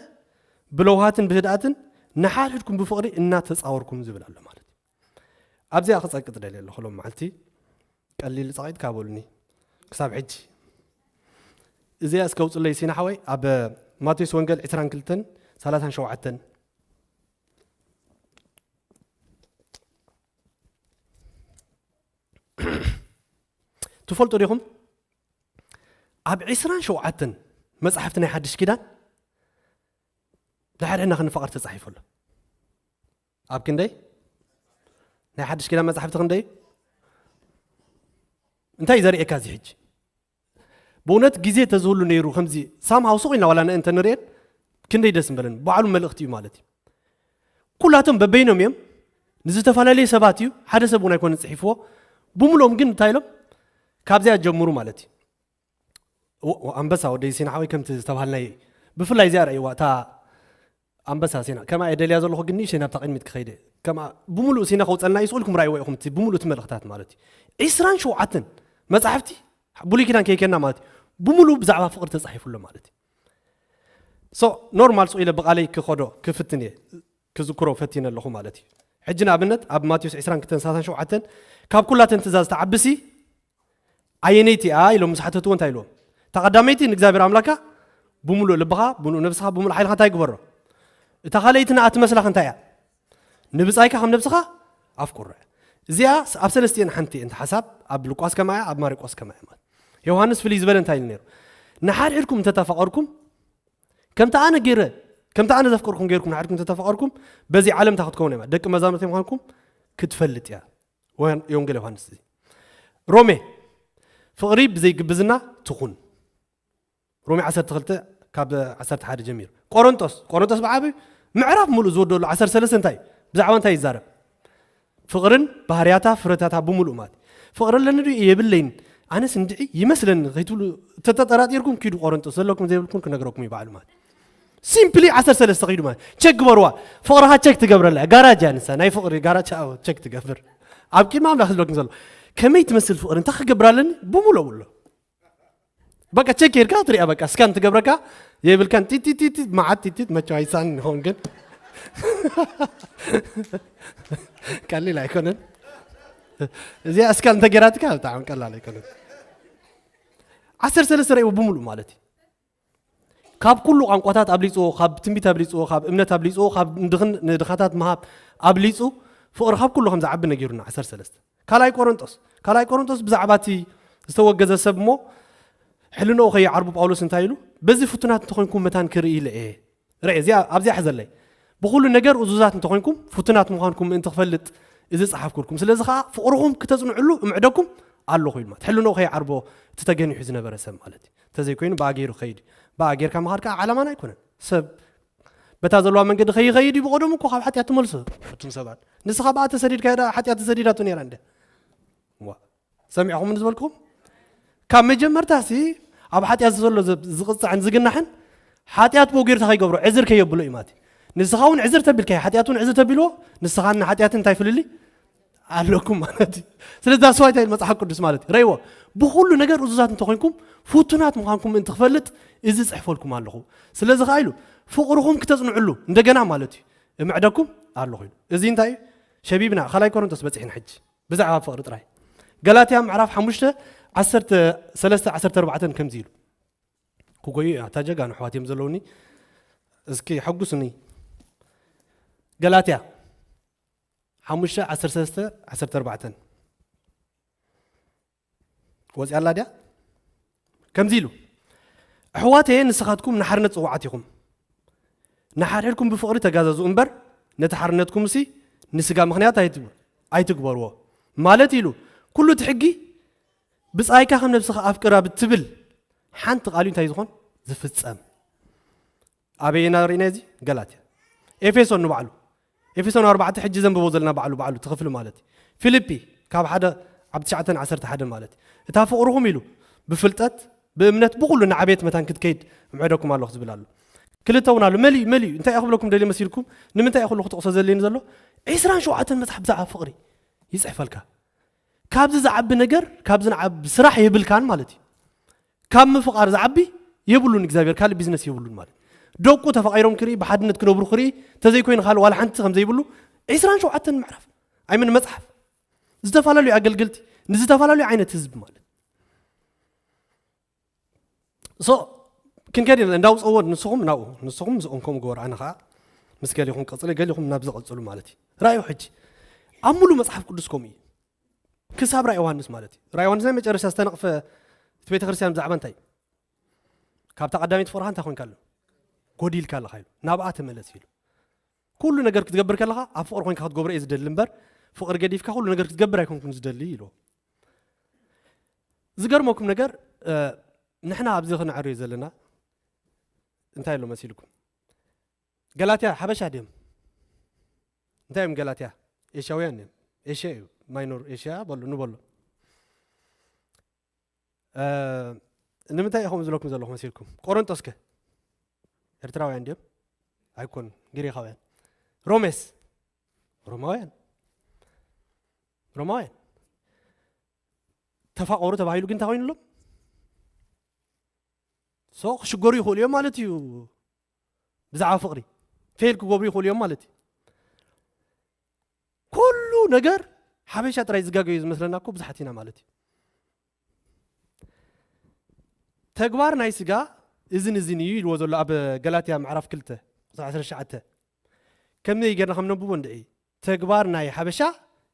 ብለውሃትን ብህድኣትን ንሓድሕድኩም ብፍቕሪ እናተፃወርኩም ዝብል ኣሎ ማለት እዩ። ኣብዚኣ ክፀቅጥ ደልየ ኣለኹ ሎም መዓልቲ። ቀሊል ፃቂጥካ በሉኒ ክሳብ ሕጂ። እዚኣ እስከ ውፅለይ ሲና ሓወይ ኣብ ማቴዎስ ወንጌል ዕስራን ክልተን ሰላሳን ሸውዓተን። ትፈልጡ ዲኹም? ኣብ ዕስራን ሸውዓተን መጻሕፍቲ ናይ ሓድሽ ኪዳን ንሓድሕድና ክንፋቐር ተጻሒፉ ኣሎ። ኣብ ክንደይ? ናይ ሓድሽ ኪዳን መጻሕፍቲ ክንደይ? እንታይ እዩ ዘርእየካ እዚ ሕጂ? ብእውነት ግዜ ተዝህሉ ነይሩ ከምዚ ሳምሃው ስቕ ኢልና ዋላ ንእንተ ንርእየን ክንደይ ደስ ምበለን። ባዕሉ መልእኽቲ እዩ ማለት እዩ። ኩላቶም በበይኖም እዮም፣ ንዝተፈላለዩ ሰባት እዩ፣ ሓደ ሰብ እውን ኣይኮነን ጽሒፍዎ። ብምልኦም ግን እንታይ ኢሎም? ካብዚኣ ጀምሩ ማለት እዩ። ው- ው- ኣንበሳ ወደይ ሲና ሓወይ ከምቲ ዝተባሃልናይ ብፍላይ እዚኣ ረእይዋ እታ ኣንበሳ ሲና ከማ እየ ደልያ ዘለኹ ግን ንእሽተይ ናብታ ቅድሚት ክኸይደ ከማ ብምሉእ ሲና ከውፀልና እዩ ስኡልኩም ራእይዎ ኢኹም እቲ ብምሉእ እቲ መልእኽታት ማለት እዩ። ዕስራን ሸውዓተን መጻሕፍቲ ብሉይ ኪዳን ከይከና ማለት እዩ። ብምሉእ ብዛዕባ ፍቕሪ ተጻሒፉ ኣሎ ማለት እዩ። ሶ ኖርማል ስቕ ኢለ ብቓለይ ክኸዶ ክፍትን እየ ክዝክሮ ፈቲነ ኣለኹ ማለት እዩ። ሕጂ ንኣብነት ኣብ ማቴዎስ ዕስራን ክልተን ሰላሳን ሸውዓተን ካብ ኩላተን ትእዛዝ ተዓብሲ ኣየነይቲ እያ ኢሎም ምስ ሓተትዎ እንታይ ኢልዎም? እታ ቀዳመይቲ ንእግዚኣብሔር ኣምላካ ብምሉእ ልብኻ ብምሉእ ነብስኻ ብምሉእ ሓይልኻ እንታይ ግበሮ? እታ ካልኣይቲ ንኣ ትመስላኻ እንታይ እያ? ንብጻይካ ከም ነብስኻ ኣፍቁሮ። እዚኣ ኣብ ሰለስቲኤን ሓንቲ እየ እንተ ሓሳብ ኣብ ሉቃስ ከማያ ኣብ ማርቆስ ከማያ ማለት ዮሃንስ ፍልይ ዝበለ እንታይ ኢሉ ነይሩ? ንሓድሕድኩም እንተተፋቐርኩም ከምቲ ኣነ ገይረ ከምቲ ኣነ ዘፍቀርኩም ገይርኩም ንሓድኩም ተተፋቀርኩም በዚ ዓለም እንታይ ክትከውን እያ? ደቂ መዛሙርቲ ምዃንኩም ክትፈልጥ እያ። ወን- የወንጌል ዮሃንስ እዚ ሮሜ ፍቕሪ ብዘይ ግብዝና ትኹን። ሮሜ ዓሰርተ ክልተ ካብ ዓሰርተ ሓደ ጀሚሩ። ቆሮንጦስ ቆሮንጦስ ብዓቢ ምዕራፍ ሙሉእ ዝወደሉ ዓሰርተ ሰለስተ እንታይ ብዛዕባ እንታይ ይዛረብ? ፍቕርን ባህርያታ ፍረታታ ብምሉእ ማለት ፍቕሪ ኣለኒ ዶ የብለይን ኣነስ እንድዒ ይመስለኒ ከይትብሉ ተተጠራጢርኩም ኪዱ ቆሮንጦስ ዘለኩም ዘይብልኩም ክነግረኩም ይባዕሉ ማለት ሲምፕሊ ዓሰርተ ሰለስተ ከይዱ ማለት ቸክ ግበርዋ። ፍቕርኻ ቸክ ትገብረላ ጋራጅ እያ ንሳ ናይ ፍቕሪ ጋራጅ ኣዎ ቸክ ትገብር። ኣብ ቅድሚ ኣምላኽ ዝብለኩም ዘሎ ከመይ ትመስል ፍቕሪ እንታይ ክገብር ኣለኒ ብምሉእ ብሎ በቃ ቸክ ጌርካ ትሪኣ በቃ ስካን ትገብረካ የብልካን ጢጢጢጢ መዓት ጢጢጥ መቸ ኣይሳን ንኸውን ግን ቀሊል ኣይኮነን። እዚኣ እስካን እንተጌራትካ ብጣዕሚ ቀላል ኣይኮነን። ዓሰርተ ሰለስተ ረእይዎ ብምሉእ ማለት እዩ። ካብ ኩሉ ቋንቋታት ኣብሊፅዎ ካብ ትንቢት ኣብሊፅዎ ካብ እምነት ኣብሊፅዎ ካብ ንድኽን- ንድኻታት ምሃብ ኣብሊፁ ፍቕሪ ካብ ኩሉ ከም ዝዓቢ ነጊሩና ዓሰርተ ሰለስተ ካልኣይ ቆሮንጦስ ካልኣይ ቆሮንጦስ ብዛዕባ እቲ ዝተወገዘ ሰብ እሞ ሕልንኡ ከይዓርቡ ጳውሎስ እንታይ ኢሉ በዚ ፍቱናት እንተኾንኩም መታን ክርኢ ኢለ እየ ርአ እዚኣ ኣብዚኣ ሕዘለይ ብኩሉ ነገር እዙዛት እንተኾንኩም ፍቱናት ምዃንኩም ምእንቲ ክፈልጥ እዚ ጸሓፍኩልኩም ስለዚ ከዓ ፍቕርኹም ክተጽንዕሉ እምዕደኩም ኣለኹ ኢሉ ማለት ሕልንኡ ከይዓርቦ እቲ ተገኒሑ ዝነበረ ሰብ ማለት እዩ እንተዘይኮይኑ ብኣ ገይሩ ክኸይድ እዩ ብኣ ጌርካ ምኻድ ከዓ ዓላማና ኣይኮነን ሰብ በታ ዘለዋ መንገዲ ከይኸይድ እዩ ብቐደሙ እኮ ካብ ሓጢኣት ትመልሶ እቱም ሰባት ንስኻ ብኣ ተሰዲድካ ሓጢኣት ተሰዲዳቶ ነይራ እንደ ሰሚዕኹም ዝበልኩም ካብ መጀመርታ ሲ ኣብ ሓጢኣት ዘሎ ዝቕፃዕን ዝግናሕን ሓጢኣት ብኡ ጌርታ ከይገብሮ ዕዝር ከየብሎ እዩ ማለት ንስኻ እውን ዕዝር ተቢልካ ሓጢኣት እውን ዕዝር ተቢልዎ ንስኻን ሓጢኣትን እንታይ ፍልሊ ኣለኩም ማለት እዩ። ስለዚ that's why እንታይ ኢሉ መጽሓፍ ቅዱስ ማለት እዩ? ረይዎ፣ ብኹሉ ነገር እዙዛት እንተኾይንኩም፣ ፍቱናት ምዃንኩም ምእንቲ ክፈልጥ፣ እዚ ጽሕፈልኩም ኣለኹ። ስለዚ ኸዓ ኢሉ፣ ፍቕርኹም ክተጽንዕሉ፣ እንደገና ማለት እዩ፣ እምዕደኩም ኣለኹ ኢሉ። እዚ እንታይ እዩ? ሸቢብና፣ ካልኣይ ቆሮንቶስ በጺሕና ሕጂ። ብዛዕባ ፍቕሪ ጥራይ። ገላትያ ምዕራፍ ሓሙሽተ፣ ዓሰርተ ሰለስተ፣ ዓሰርተ ኣርባዕተ ከምዚ ኢሉ። ክጎዩ እያ፣ እታ ጀጋኑ ኣሕዋት እዮም ዘለውኒ። እስኪ ሓጉስኒ። ገላትያ ሓሙሽተ፣ ዓሰርተ ሰለስተ፣ ዓሰርተ ኣርባዕተ። ወፂኣ ኣላ ድያ? ከምዚ ኢሉ፣ "ኣሕዋተየ፣ ንስኻትኩም ንሓርነት ጽዋዓት ኢኹም። ንሓድሕድኩም ብፍቕሪ ተጋዘዙ እምበር፣ ነቲ ሓርነትኩምሲ ንስጋ ምኽንያት ኣይትብ-፣ ኣይትግበርዎ። ማለት" ኢሉ፣ ኩሉ እቲ ሕጊ "ብጻይካ ከም ነብስኻ ኣፍቅራ" ብትብል ሓንቲ ቃል እዩ እንታይ ዝኾን? ዝፍጸም። ኣበየና ርኢና እዚ? ገላትያ። ኤፌሶን ንባዕሉ። ኤፌሶን ኣርባዕተ ሕጂ ዘንብቦ ዘለና ባዕሉ፣ ባዕሉ እቲ ክፍሊ ማለት እዩ። ፊልጲ ካብ ሓደ ኣብ ትሽዓተ ዓሰርተ ሓደ ማለት እዩ። "እታ ፍቕርኹም" ኢሉ፣ "ብፍልጠት፣ ብእምነት፣ ብኹሉ ንዓቤት መታን ክትከይድ እምዕደኩም ኣለኹ" ዝብል ኣሎ። ክልተ እውን ኣሎ። መሊኡ፣ መሊኡ። እንታይ እየ ክብለኩም ደልየ መሲልኩም? ንምንታይ እየ ኩሉ ክጠቕሶ ዘልየኒ ዘሎ? ዒስራን ሸውዓተን መጽሓፍ ብዛዕባ ፍቕሪ ይጽሕፈልካ። ካብዚ ዝዓቢ ነገር፣ ካብዚ ንዓቢ ስራሕ የብልካን ማለት እዩ። ካብ ምፍቓር ዝዓቢ የብሉን እግዚኣብሔር፣ ካልእ ቢዝነስ የብሉን ማለት። ደቁ ተፋቒሮም ክርኢ፣ ብሓድነት ክነብሩ ክርኢ፣ ተዘይኮይኑ ካልእ ዋላ ሓንቲ ከም ዘይብሉ፣ ዒስራን ሸውዓተን ምዕራፍ፣ ኣይምን መጽሓፍ፣ ዝተፈላለዩ ኣገልገልቲ፣ ንዝተፈላለዩ ዓይነት ህዝቢ ማለት። ሶ፣ ክንከድ ኢና፣ እንዳውፀዎ ንስኹም ናብኡ፣ ንስኹም ምስኦም ከምኡ ግበሩ፣ ኣነ ኸዓ ምስ ገሊኹም ቀፅለ፣ ገሊኹም ናብዚ ቀፅሉ ማለት እዩ። ራእዩ ሕጂ፣ ኣብ ሙሉ መጽሓፍ ቅዱስ ከምኡ እዩ። ክሳብ ራእይ ዮሃንስ ማለት እዩ። ራእይ ዮሃንስ ናይ መጨረሻ ዝተነቕፈ እቲ ቤተ ክርስቲያን ብዛዕባ እንታይ እዩ? "ካብታ ቀዳመይቲ ፍቕርኻ እንታይ ኮንካ ኣሎ? ጎዲልካ ኣለኻ" ኢሉ። "ናብኣ ተመለስ" ኢሉ። "ኩሉ ነገር ክትገብር ከለኻ ኣብ ፍቕሪ ኮንካ ክትገብሮ እየ ዝደሊ እምበር፣ ፍቕሪ ገዲፍካ ኩሉ ነገር ክትገብር ኣይኮንኩን ዝደሊ" ኢሉ። ዝገርመኩም ነገር፣ እ፣ ንሕና ኣብዚ ክነዕርዮ ዘለና እንታይ ኣሎ መሲልኩም? ገላትያ ሓበሻ ድዮም? እንታይ እዮም ገላትያ? ኤሽያውያን እዮም። ኤሽያ እዩ። ማይኖር ኤሽያ በሉ፣ ንበሎ። እ፣ ንምንታይ ኢኹም ዝለኩም ዘለኹ መሲልኩም? ቆሮንጦስ ከ? ኤርትራውያን ድዮም? ኣይኮኑን። ግሪኻውያን። ሮሜስ? ሮማውያን። ሮማውያን። ተፋቐሩ ተባሂሉ ግን እንታይ ኮይኑሎም? ሶ ክሽገሩ ይኽእሉ እዮም ማለት እዩ። ብዛዕባ ፍቕሪ ፌል ክገብሩ ይኽእሉ እዮም ማለት እዩ። ኩሉ ነገር ሓበሻ ጥራይ ዝጋገዩ ዝመስለና እኮ ብዙሓት ኢና ማለት እዩ። ተግባር ናይ ስጋ እዝን እዝን እዩ ኢልዎ ዘሎ ኣብ ገላትያ ምዕራፍ ክልተ ቁጽሪ ዓሰርተ ትሽዓተ። ከመይ ጌርና ከም ነንብቦ እንድዒ፣ ተግባር ናይ ሓበሻ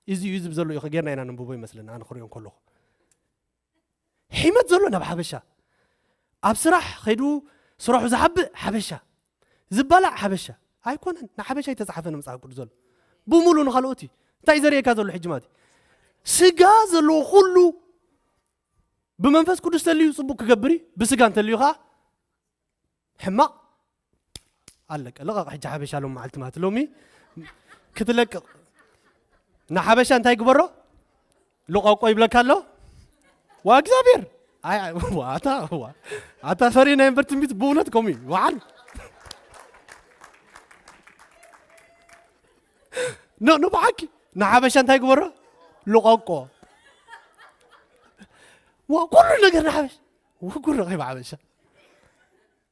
እዚ እዩ ዝብል ዘሎ እዩ ጌርና ኢና ነንብቦ ይመስለና፣ ኣነ ክሪኦ ከለኹ። ሒመት ዘሎ ናብ ሓበሻ፣ ኣብ ስራሕ ከይዱ ስራሑ ዝሓብእ ሓበሻ፣ ዝበላዕ ሓበሻ። ኣይኮነን፣ ንሓበሻ ኣይተጻሓፈን መጽሓፍ ቅዱስ ዘሎ። ብምሉ ንኻልኦት እዩ። እንታይ እዩ ዘርእየካ ዘሎ ሕጂ ማለት እዩ? ስጋ ዘለዎ ኩሉ ብመንፈስ ቅዱስ ተልዩ ጽቡቅ ክገብር እዩ፣ ብስጋ እንተልዩ ኸዓ ሕማቅ። ኣለቀ። ልቐቕ ሕጂ ሓበሻ ሎም መዓልቲ ማለት ሎሚ ክትለቅቕ። ንሓበሻ እንታይ ግበሮ? ልቐቆ ይብለካ ኣሎ። ዋ እግዚኣብሔር። ኣይ፣ ኣይ፣ ዋ፣ ኣታ፣ ዋ። ኣታ ፈሪ ናይ እምበር ትንቢት ብእውነት ከምኡ እዩ። ወዓል። ኖ፣ ኖ፣ ብሓቂ። ንሓበሻ እንታይ ግበሮ? ልቐቆ። ዋ፣ ኩሉ ነገር ንሓበሻ። ውጉር ረኺብ ሓበሻ።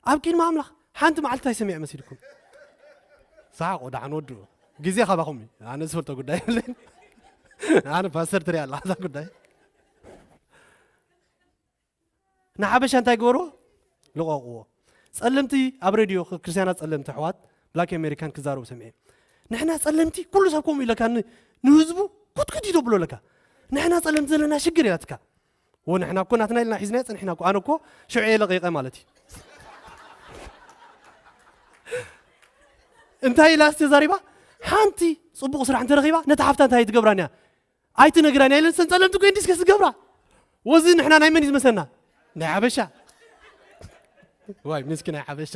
ኣብ ቅድሚ ኣምላኽ ሓንቲ መዓልቲ ኣይሰሚዐ መሲልኩም። ሰሓቑ፣ ደሓን ወድኡ። ግዜ ካባኹም እዩ። ኣነ ዝፈልጦ ጉዳይ የብለይን። ኣነ ፓስተር ትሪኣ ኣላ እዛ ጉዳይ። ንሓበሻ እንታይ ግበርዎ? ልቐቕዎ። ጸለምቲ ኣብ ሬድዮ፣ ክርስትያናት ጸለምቲ ኣሕዋት ብላክ ኣሜሪካን ክዛረቡ ሰሚዐ። ንሕና ጸለምቲ ኩሉ ሰብ ከምኡ ኢለካ ን-፣ ንህዝቡ ኩትኩት ይደብሎ ኣለካ። ንሕና ጸለምቲ ዘለና ሽግር ኢላትካ። ወ ንሕና እኮ ናትና ኢልና ሒዝናዮ ጸኒሕና እኮ። ኣነ እኮ ሽዑ እየ ለቒቐ ማለት እዩ። እንታይ ኢላ እስቲ ተዛሪባ? ሓንቲ ጽቡቕ ስራሕ እንተረኺባ ነታ ሓፍታ እንታይ ትገብራን እያ? ኣይትነግራን እያ ኢለን ሰንጸለምቲ እኮ እየን ዲስከስ ዝገብራ። ወዚ ንሕና ናይ መን እዩ ዝመስለና? ናይ ሓበሻ። ዋይ ምስኪን ናይ ሓበሻ።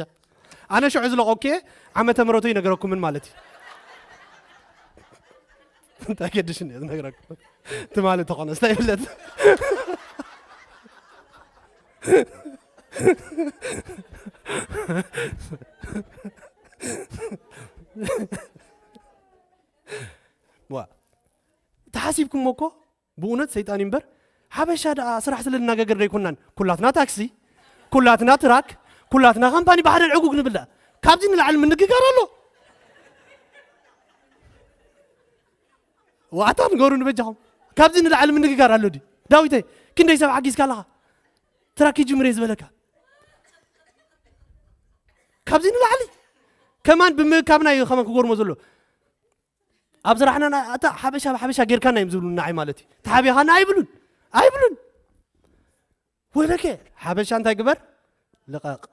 ኣነ ሽዑ ዝለቐኩ እየ ዓመተ ምሕረቱ ይነግረኩምን ማለት እዩ። እንታይ ገድሽኒ እየ ዝነግረኩም? ትማሊ ተኾነ ስታይ ይብለት። ዋ። ተሓሲብኩሞ እኮ ብእውነት ሰይጣን እዩ እምበር፣ ሓበሻ ደኣ ስራሕ ስለ ልናገገር ዶ ኣይኮናን? ኩላትና ታክሲ፣ ኩላትና ትራክ፣ ኩላትና ካምፓኒ ብሓደ ዕጉግ ንብል ደኣ። ካብዚ ንላዕሊ ምንግጋር ኣሎ? ዋዕታ ንገሩ ንበጃኹም። ካብዚ ንላዕሊ ምንግጋር ኣሎ ድዩ? ዳዊተይ፣ ክንደይ ሰብ ሓጊዝካ ኣለኻ? ትራክ ይጅምር እየ ዝበለካ። ካብዚ ንላዕሊ ከማን ብምእካብና እዩ ከማን ክጎርሞ ዘሎ። ኣብ ስራሕና ና-፣ ኣታ ሓበሻ ብሓበሻ ጌርካና እዮም ዝብሉና፣ ንዓይ ማለት እዩ። ተሓቢኻና ኣይብሉን፣ ኣይብሉን። ወለከ ሓበሻ እንታይ ግበር? ልቐቕ።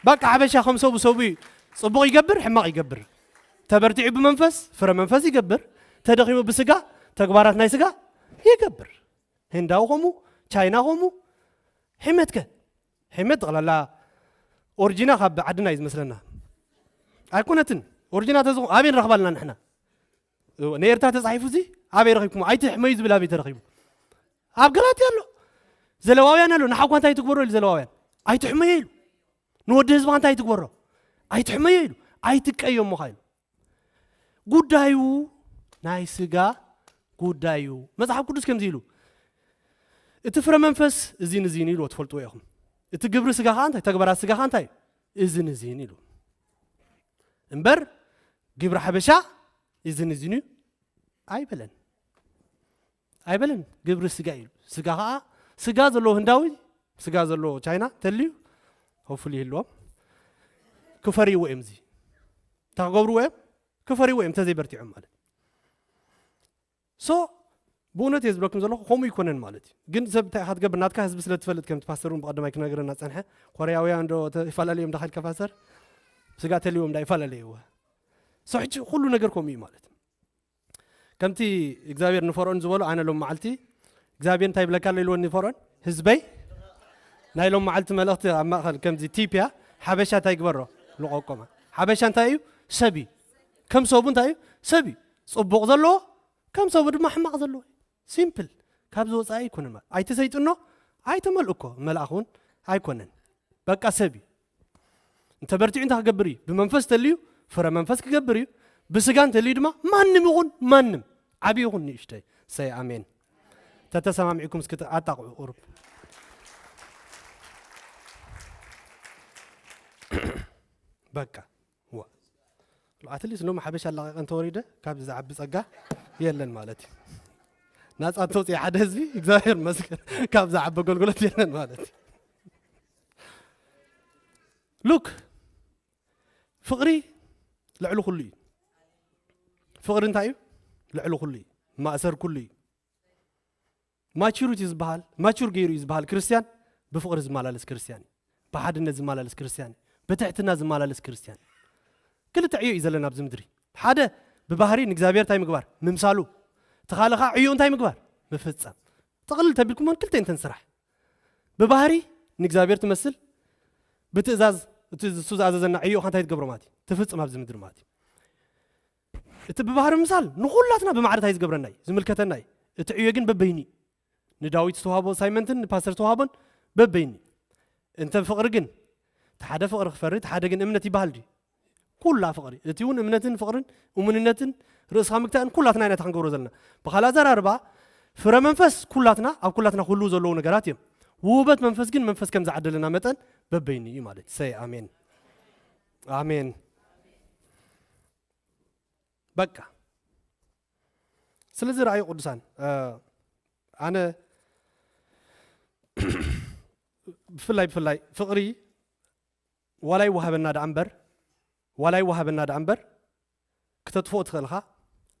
በቃ ሓበሻ ከም ሰቡ ሰቡ እዩ። ጽቡቕ ይገብር፣ ሕማቕ ይገብር። ተበርቲዑ ብመንፈስ፣ ፍረ መንፈስ ይገብር። ተደኺሙ ብስጋ፣ ተግባራት ናይ ስጋ ይገብር። ህንዳዊ ኸሙ፣ ቻይና ኸሙ። ሕመትከ? ሕመት ጠቕላላ ኦሪጂና ካብ ዓድና እዩ ዝመስለና። ኣይኮነትን። ኦሪጂና ተዝኾ-፣ ኣበይ ንረኽባ ኣለና ንሕና? ንኤርትራ ተጻሒፉ እዚ ኣበይ ረኺብኩሞ? ኣይትሕመዩ ዝብል ኣበይ ተረኺቡ? ኣብ ገላትያ ኣሎ። ዘለዋውያን ኣሎ። ንሓኳ እንታይ ትግበሮ ኢሉ ዘለዋውያን? ኣይትሕመየ ኢሉ። ንወዲ ህዝብኻ እንታይ ትግበሮ? ኣይትሕመዮ ኢሉ። ኣይትቀየሞኻ ኢሉ። ጉዳዩ ናይ ስጋ ጉዳዩ። መጽሓፍ ቅዱስ ከምዚ ኢሉ፣ "እቲ ፍረ መንፈስ እዚን እዚን" ኢሉ፣ ትፈልጥዎ ኢኹም። "እቲ ግብሪ ስጋ ኸኣ እንታይ? ተግባራት ስጋ ኸኣ እንታይ? እዝን እዚን" ኢሉ። እምበር ግብሪ ሓበሻ እዝን እዚን እዩ ኣይበለን። ኣይበለን። ግብሪ ስጋ እዩ። ስጋ ኸዓ፣ ስጋ ዘለዎ ህንዳዊ፣ ስጋ ዘለዎ ቻይና ተልዩ፣ ሆፉሊ ይህልዎም። ክፈርይዎ እዮም። እዚ እንታይ ክገብርዎ እዮም? ክፈርይዎ እዮም፣ ተዘይበርቲዖም ማለት። ሶ፣ ብእውነት እየ ዝብለኩም ዘለኹ፣ ከምኡ ይኮነን ማለት እዩ። ግን ሰብ እንታይ ኢኻ ትገብር? ናትካ ህዝቢ ስለ ትፈልጥ፣ ከምቲ ፓስተር እውን ብቐደማይ ክነግረና ጸንሐ፣ ኮርያውያን ዶ ተ-፣ ይፈላለዮም ዳኻ ኢልካ ፓስተር? ስጋ ተልዎም ዳ ይፈላለይዎ። ሶ፣ ሕጂ ኩሉ ነገር ከምኡ እዩ ማለት። ከምቲ እግዚኣብሔር ንፈርኦን ዝበሎ፣ ኣነ ሎም መዓልቲ እግዚኣብሔር እንታይ ይብለካ ኣሎ ኢልዎ ንፈርኦን? ህዝበይ፣ ናይ ሎም መዓልቲ መልእኽቲ ኣብ ማእኸል ከምዚ ቲፕ እያ። ሓበሻ እንታይ ይግበሮ? ልቐቆማ። ሓበሻ እንታይ እዩ? ሰብ እዩ። ከም ሰቡ እንታይ እዩ? ሰብ እዩ። ጽቡቕ ዘለዎ፣ ከም ሰቡ ድማ ሕማቕ ዘለዎ። ሲምፕል። ካብዚ ወጻኢ ኣይኮነን ማለት። ኣይትሰይጥኖ፣ ኣይተመልእኮ። መልኣኽ እውን ኣይኮነን። በቃ ሰብ እዩ። እንተ በርቲዑ እንታይ ክገብር እዩ? ብመንፈስ ተልዩ ፍረ መንፈስ ክገብር እዩ። ብስጋ እንተልዩ ድማ ማንም ይኹን ማንም፣ ዓብዪ ይኹን ንእሽተይ፣ ሰይ ኣሜን። ተተሰማሚዕኩም እስኪ ኣጣቕዑ ቁሩብ። በቃ። ዋ። ኣትሊስት ሎም ሓበሻ ኣላቒቐ እንተወሪደ ካብዚ ዝዓቢ ጸጋ የለን ማለት እዩ። ናጻ እንተውፅኢ ሓደ ህዝቢ እግዚኣብሔር ይመስገን ካብ ዝዓቢ ኣገልግሎት የለን ማለት እዩ። ሉክ፣ ፍቕሪ ልዕሊ ኩሉ እዩ። ፍቕሪ እንታይ እዩ? ልዕሊ ኩሉ እዩ። ማእሰር ኩሉ እዩ። ማቹሪቲ ዝበሃል፣ ማቹር ገይሩ እዩ ዝበሃል ክርስትያን ብፍቕሪ ዝመላለስ ክርስትያን እዩ። ብሓድነት ዝመላለስ ክርስትያን እዩ። ብትሕትና ዝመላለስ ክርስትያን እዩ። ክልተ ዕዮ እዩ ዘለና ኣብዚ ምድሪ። ሓደ ብባህሪ ንእግዚኣብሔር እንታይ ምግባር? ምምሳሉ። እቲ ካልእ ከዓ ዕዮ እንታይ ምግባር? ምፍጻም። ጥቕልል ተቢልኩሞን ክልተ እንተን ስራሕ። ብባህሪ ንእግዚኣብሔር ትመስል፣ ብትእዛዝ እቲ እሱ ዝኣዘዘና ዕዮ ከዓ እንታይ ትገብሮ ማለት እዩ? ትፍጽም ኣብዚ ምድሪ ማለት እዩ። እቲ ብባህሪ ምምሳል ንኹላትና ብማዕረ እንታይ ዝገብረና እዩ? ዝምልከተና እዩ። እቲ ዕዮ ግን በበይኑ እዩ። ንዳዊት ዝተዋህቦ ኣሳይመንትን ንፓስተር ዝተዋህቦን በበይኑ እዩ። እንተ ፍቕሪ ግን፣ እቲ ሓደ ፍቕሪ ክፈሪ፣ እቲ ሓደ ግን እምነት ይበሃል ድዩ? ኩላ ፍቕሪ። እቲ እውን እምነትን ፍቕርን እሙንነትን ርእስኻ ምግታእን ኩላትና ኢና እታ ክንገብሮ ዘለና። ብኻልእ ኣዘራርባ፣ ፍረ መንፈስ ኩላትና፣ ኣብ ኩላትና ክህልዉ ዘለዉ ነገራት እዮም። ውህበት መንፈስ ግን መንፈስ ከም ዝዓደለና መጠን በበይኑ እዩ ማለት። ሰይ ኣሜን። ኣሜን። በቃ። ስለዚ ረኣዩ ቅዱሳን፣ እ፣ ኣነ ብፍላይ፣ ብፍላይ ፍቕሪ ዋላ ይወሃበና ደኣ እምበር፣ ዋላ ይወሃበና ደኣ እምበር፣ ክተጥፍኦ ትኽእል ኢኻ፣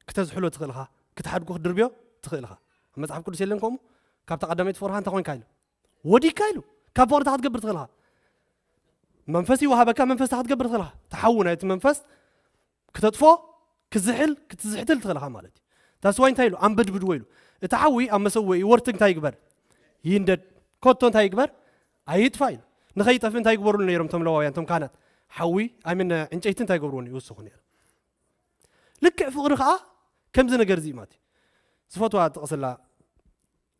ክተዝሕሎ ትኽእል ኢኻ፣ ክትሓድጎ ክትድርብዮ ትኽእል ኢኻ። ኣብ መጽሓፍ ቅዱስ የለን ከምኡ? ካብታ ቀዳመይቲ ፍቕርኻ እንታይ ኮንካ ኢሉ? ወዲካ ኢሉ። ካብ ፍቕሪ እንታይ ክትገብር ትኽእል ኢኻ? መንፈስ ይወሃበካ፣ መንፈስ እንታይ ክትገብር ትኽእል ኢኻ? ተሓዊ ናይቲ መንፈስ ክተጥፎ፣ ክዝሕል፣ ክትዝሕትል ትኽእል ኢኻ ማለት እዩ። ታስዋይ እንታይ ኢሉ? ኣንበድብድዎ ኢሉ። እቲ ሓዊ ኣብ መሰውኢ ወርትግ እንታይ ይግበር? ይንደድ። ኮቶ እንታይ ይግበር? ኣይጥፋ ኢሉ። ንኸይጠፍእ እንታይ ይግበሩሉ ነይሮም እቶም ለዋውያን፣ እቶም ካህናት? ሓዊ፣ ኣይ ሚን፣ ዕንጨይቲ እንታይ ይገብርዎ? ይውስኹ ነይሮም። ልክዕ ፍቕሪ ኸዓ ከምዚ ነገር እዚ እዩ ማለት እዩ። ዝፈትዋ ጥቕስላ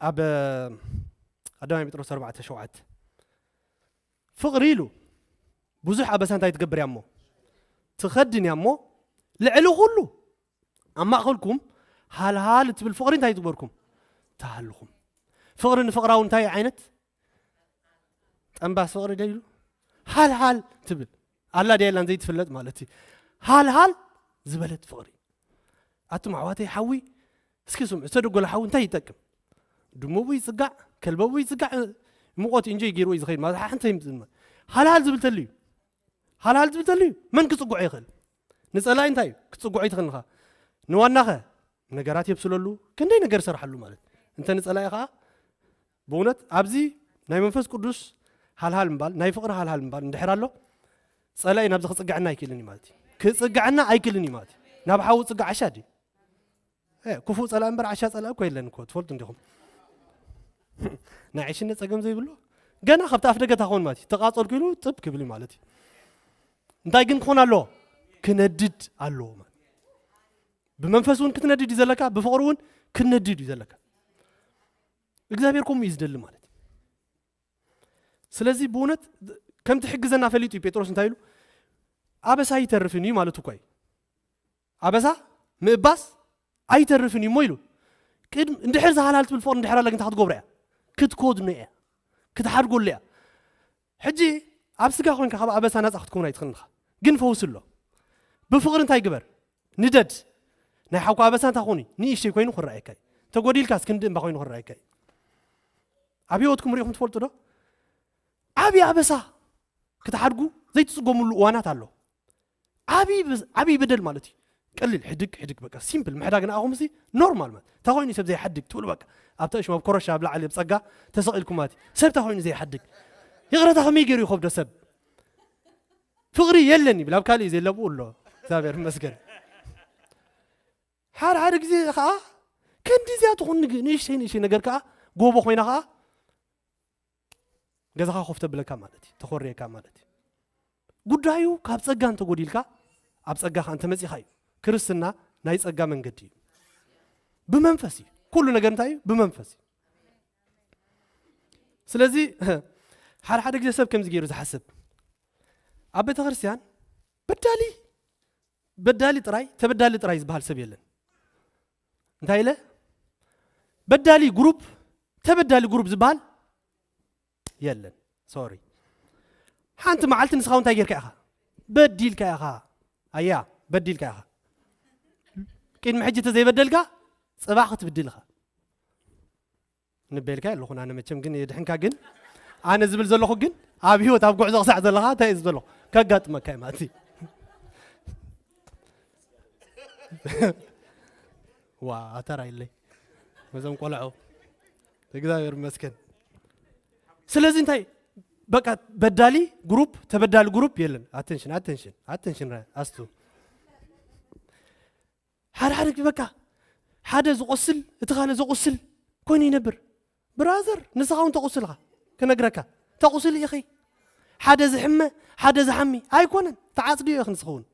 ኣብ ቀዳማይ ጴጥሮስ ኣርባዕተ ሸውዓተ፣ ፍቕሪ ኢሉ ብዙሕ ኣበሳ እንታይ ትገብር እያ እሞ? ትኸድን እያ እሞ፣ ልዕሊ ኩሉ ኣብ ማእኸልኩም ሃልሃል እትብል ፍቕሪ እንታይ ትግበርኩም? ትሃልኹም። ፍቕሪ ንፍቕራዊ እንታይ ዓይነት ጠንባስ ፍቕሪ ደይሉ ሃልሃል ትብል ኣላ ደየላን ዘይትፍለጥ ማለት እዩ። ሃልሃል ዝበለት ፍቕሪ። ኣቱም ኣሕዋተይ፣ ሓዊ እስኪ ስምዑ፣ ዝተደጎለ ሓዊ እንታይ ይጠቅም? ድሙቡ ይጽጋዕ፣ ከልበቡ ይጽጋዕ፣ ሙቐት እንጆይ ገይርዎ እዩ ዝኸይድ ማለት ሓንቲ ኣይምጽእን ማለት። ሃልሃል ዝብል ተልዩ፣ ሃልሃል ዝብል ተልዩ መን ክጽግዖ ይኽእል? ንጸላኢ እንታይ እዩ ክጽግዖ ይትኽእል ንኻ? ንዋናኸ ነገራት የብስለሉ፣ ክንደይ ነገር ሰርሓሉ ማለት። እንተ ንጸላኢ ኸዓ ብእውነት ኣብዚ ናይ መንፈስ ቅዱስ ሃልሃል ምባል፣ ናይ ፍቕሪ ሃልሃል ምባል እንድሕር ኣሎ፣ ጸላኢ ናብዚ ክጽግዐና ኣይክእልን እዩ ማለት እዩ። ክጽግዐና ኣይክእልን እዩ ማለት እዩ። ናብ ሓዊ ጽጋዕ ዓሻ ድዩ? እ፣ ክፉእ ጸላኢ እምበር ዓሻ ጸላኢ እኮ የለን እኮ፣ ትፈልጡ እንዲኹም። ናይ ዕሽነት ጸገም ዘይብሉ፣ ገና ካብቲ ኣፍ ደገ ታኾን ማለት እዩ። ተቃጸልኩ ኢሉ ጥብ ክብል እዩ ማለት እዩ። እንታይ ግን ክኾን ኣለዎ? ክነድድ ኣለዎ ማለት። ብመንፈስ እውን ክትነድድ እዩ ዘለካ፣ ብፍቕሪ እውን ክትነድድ እዩ ዘለካ። እግዚኣብሔር ከምኡ እዩ ዝደሊ ማለት እዩ። ስለዚ ብእውነት ከምቲ ሕግዘና ፈሊጡ እዩ ጴጥሮስ እንታይ ኢሉ? ኣበሳ ኣይተርፍን እዩ ማለት እኮ እዩ። ኣበሳ ምእባስ ኣይተርፍን እዩ እሞ ኢሉ። ቅድም-፣ እንድሕር ዝሃልሃል ትብል ፍቕሪ እንድሕር ኣላ ግን እንታይ ክትገብሮ እያ? ክትኮድኖ እያ። ክትሓድጎሉ እያ። ሕጂ ኣብ ስጋ ኮይንካ ካብ ኣበሳ ናጻ ክትከውን ኣይትኽእልን ኢኻ። ግን ፈውሲ ኣሎ። ብፍቕሪ እንታይ ግበር? ንደድ። ናይ ሓውካ ኣበሳ እንታይ ኮይኑ? ንእሽተይ ኮይኑ ክረኣየካ እዩ። ተጎዲልካስ ክንዲ እምባ ኮይኑ ክረኣየካ እዩ። ኣብ ህይወትኩም ርኢኹም ትፈልጡ ዶ? ዓብዪ ኣበሳ ክትሓድጉ ዘይትጽገሙሉ እዋናት ኣሎ። ዓብዪ በ-፣ ዓብዪ በደል ማለት እዩ። ቀሊል ሕድግ፣ ሕድግ በቃ ሲምፕል ምሕዳግ ንኣኹም ሲ ኖርማል ማለት። እንታይ ኮይኑ ሰብ ዘይሓድግ ትብሉ በቃ። ኣብታ እሽም ኣብ ኮረሻ ኣብ ላዕሊ ኣብ ጸጋ ተሰቒልኩም ማለት እዩ። ሰብ እንታይ ኮይኑ ዘይሓድግ? ይቕረታ ከመይ ገይሩ ይኸብዶ ሰብ? ፍቕሪ የለን ይብል፣ ኣብ ካልእ እዩ ዘለብኡ ኣሎ። እግዚኣብሔር ይመስገን። ሓደ ሓደ ግዜ ኸዓ ክንዲ እዚኣ ትኹን ንግ-፣ ንእሽተይ ንእሽተይ ነገር ከኣ ጎቦ ኮይና ኸዓ ገዛኻ ኮፍ ተብለካ ማለት እዩ፣ ተኾርየካ ማለት እዩ። ጉዳዩ ካብ ጸጋ እንተጎዲልካ፣ ኣብ ጸጋ ኸዓ እንተመጺኻ እዩ። ክርስትና ናይ ጸጋ መንገዲ እዩ። ብመንፈስ እዩ። ኩሉ ነገር እንታይ እዩ? ብመንፈስ እዩ። ስለዚ ሓደ ሓደ ግዜ ሰብ ከምዚ ገይሩ ዝሓስብ፣ ኣብ ቤተ ክርስቲያን በዳሊ፣ በዳሊ ጥራይ፣ ተበዳሊ ጥራይ ዝበሃል ሰብ የለን። እንታይ ኢለ? በዳሊ ግሩፕ፣ ተበዳሊ ግሩፕ ዝበሃል የለን። ሶሪ። ሓንቲ መዓልቲ ንስኻ እንታይ ጌርካ ኢኻ? በዲልካ ኢኻ። ኣያ፣ በዲልካ ኢኻ። ቅድሚ ሕጂ ተዘይበደልካ፣ ጽባሕ ክትብድል ኢኻ። ንበልካ ኣለኹ ኣነ መቸም ግን የድሕንካ። ግን ኣነ ዝብል ዘለኹ ግን ኣብ ህይወት ኣብ ጉዕዞ ክሳዕ ዘለኻ እንታይ እዩ ዘለኹ? ከጋጥመካ እዩ ማለት እዩ። ዋ፣ ኣተራ ኢለይ። ነዞም ቆልዑ። እግዚኣብሔር ይመስገን። ስለዚ እንታይ በቃ በዳሊ ግሩፕ፣ ተበዳሊ ግሩፕ የለን። ኣተንሽን፣ ኣተንሽን፣ ኣተንሽን ኣስቱ። ሓደ ሓደ በቃ ሓደ ዝቆስል፣ እቲ ካልእ ዘቆስል ኮይኑ ይነብር። ብራዘር፣ ንስኻ እውን ተቁስልኻ ክነግረካ። ተቁስል ኢኺ። ሓደ ዝሕመ፣ ሓደ ዝሓሚ ኣይኮነን። ተዓጽድዮ ኢኺ ንስኺ እውን።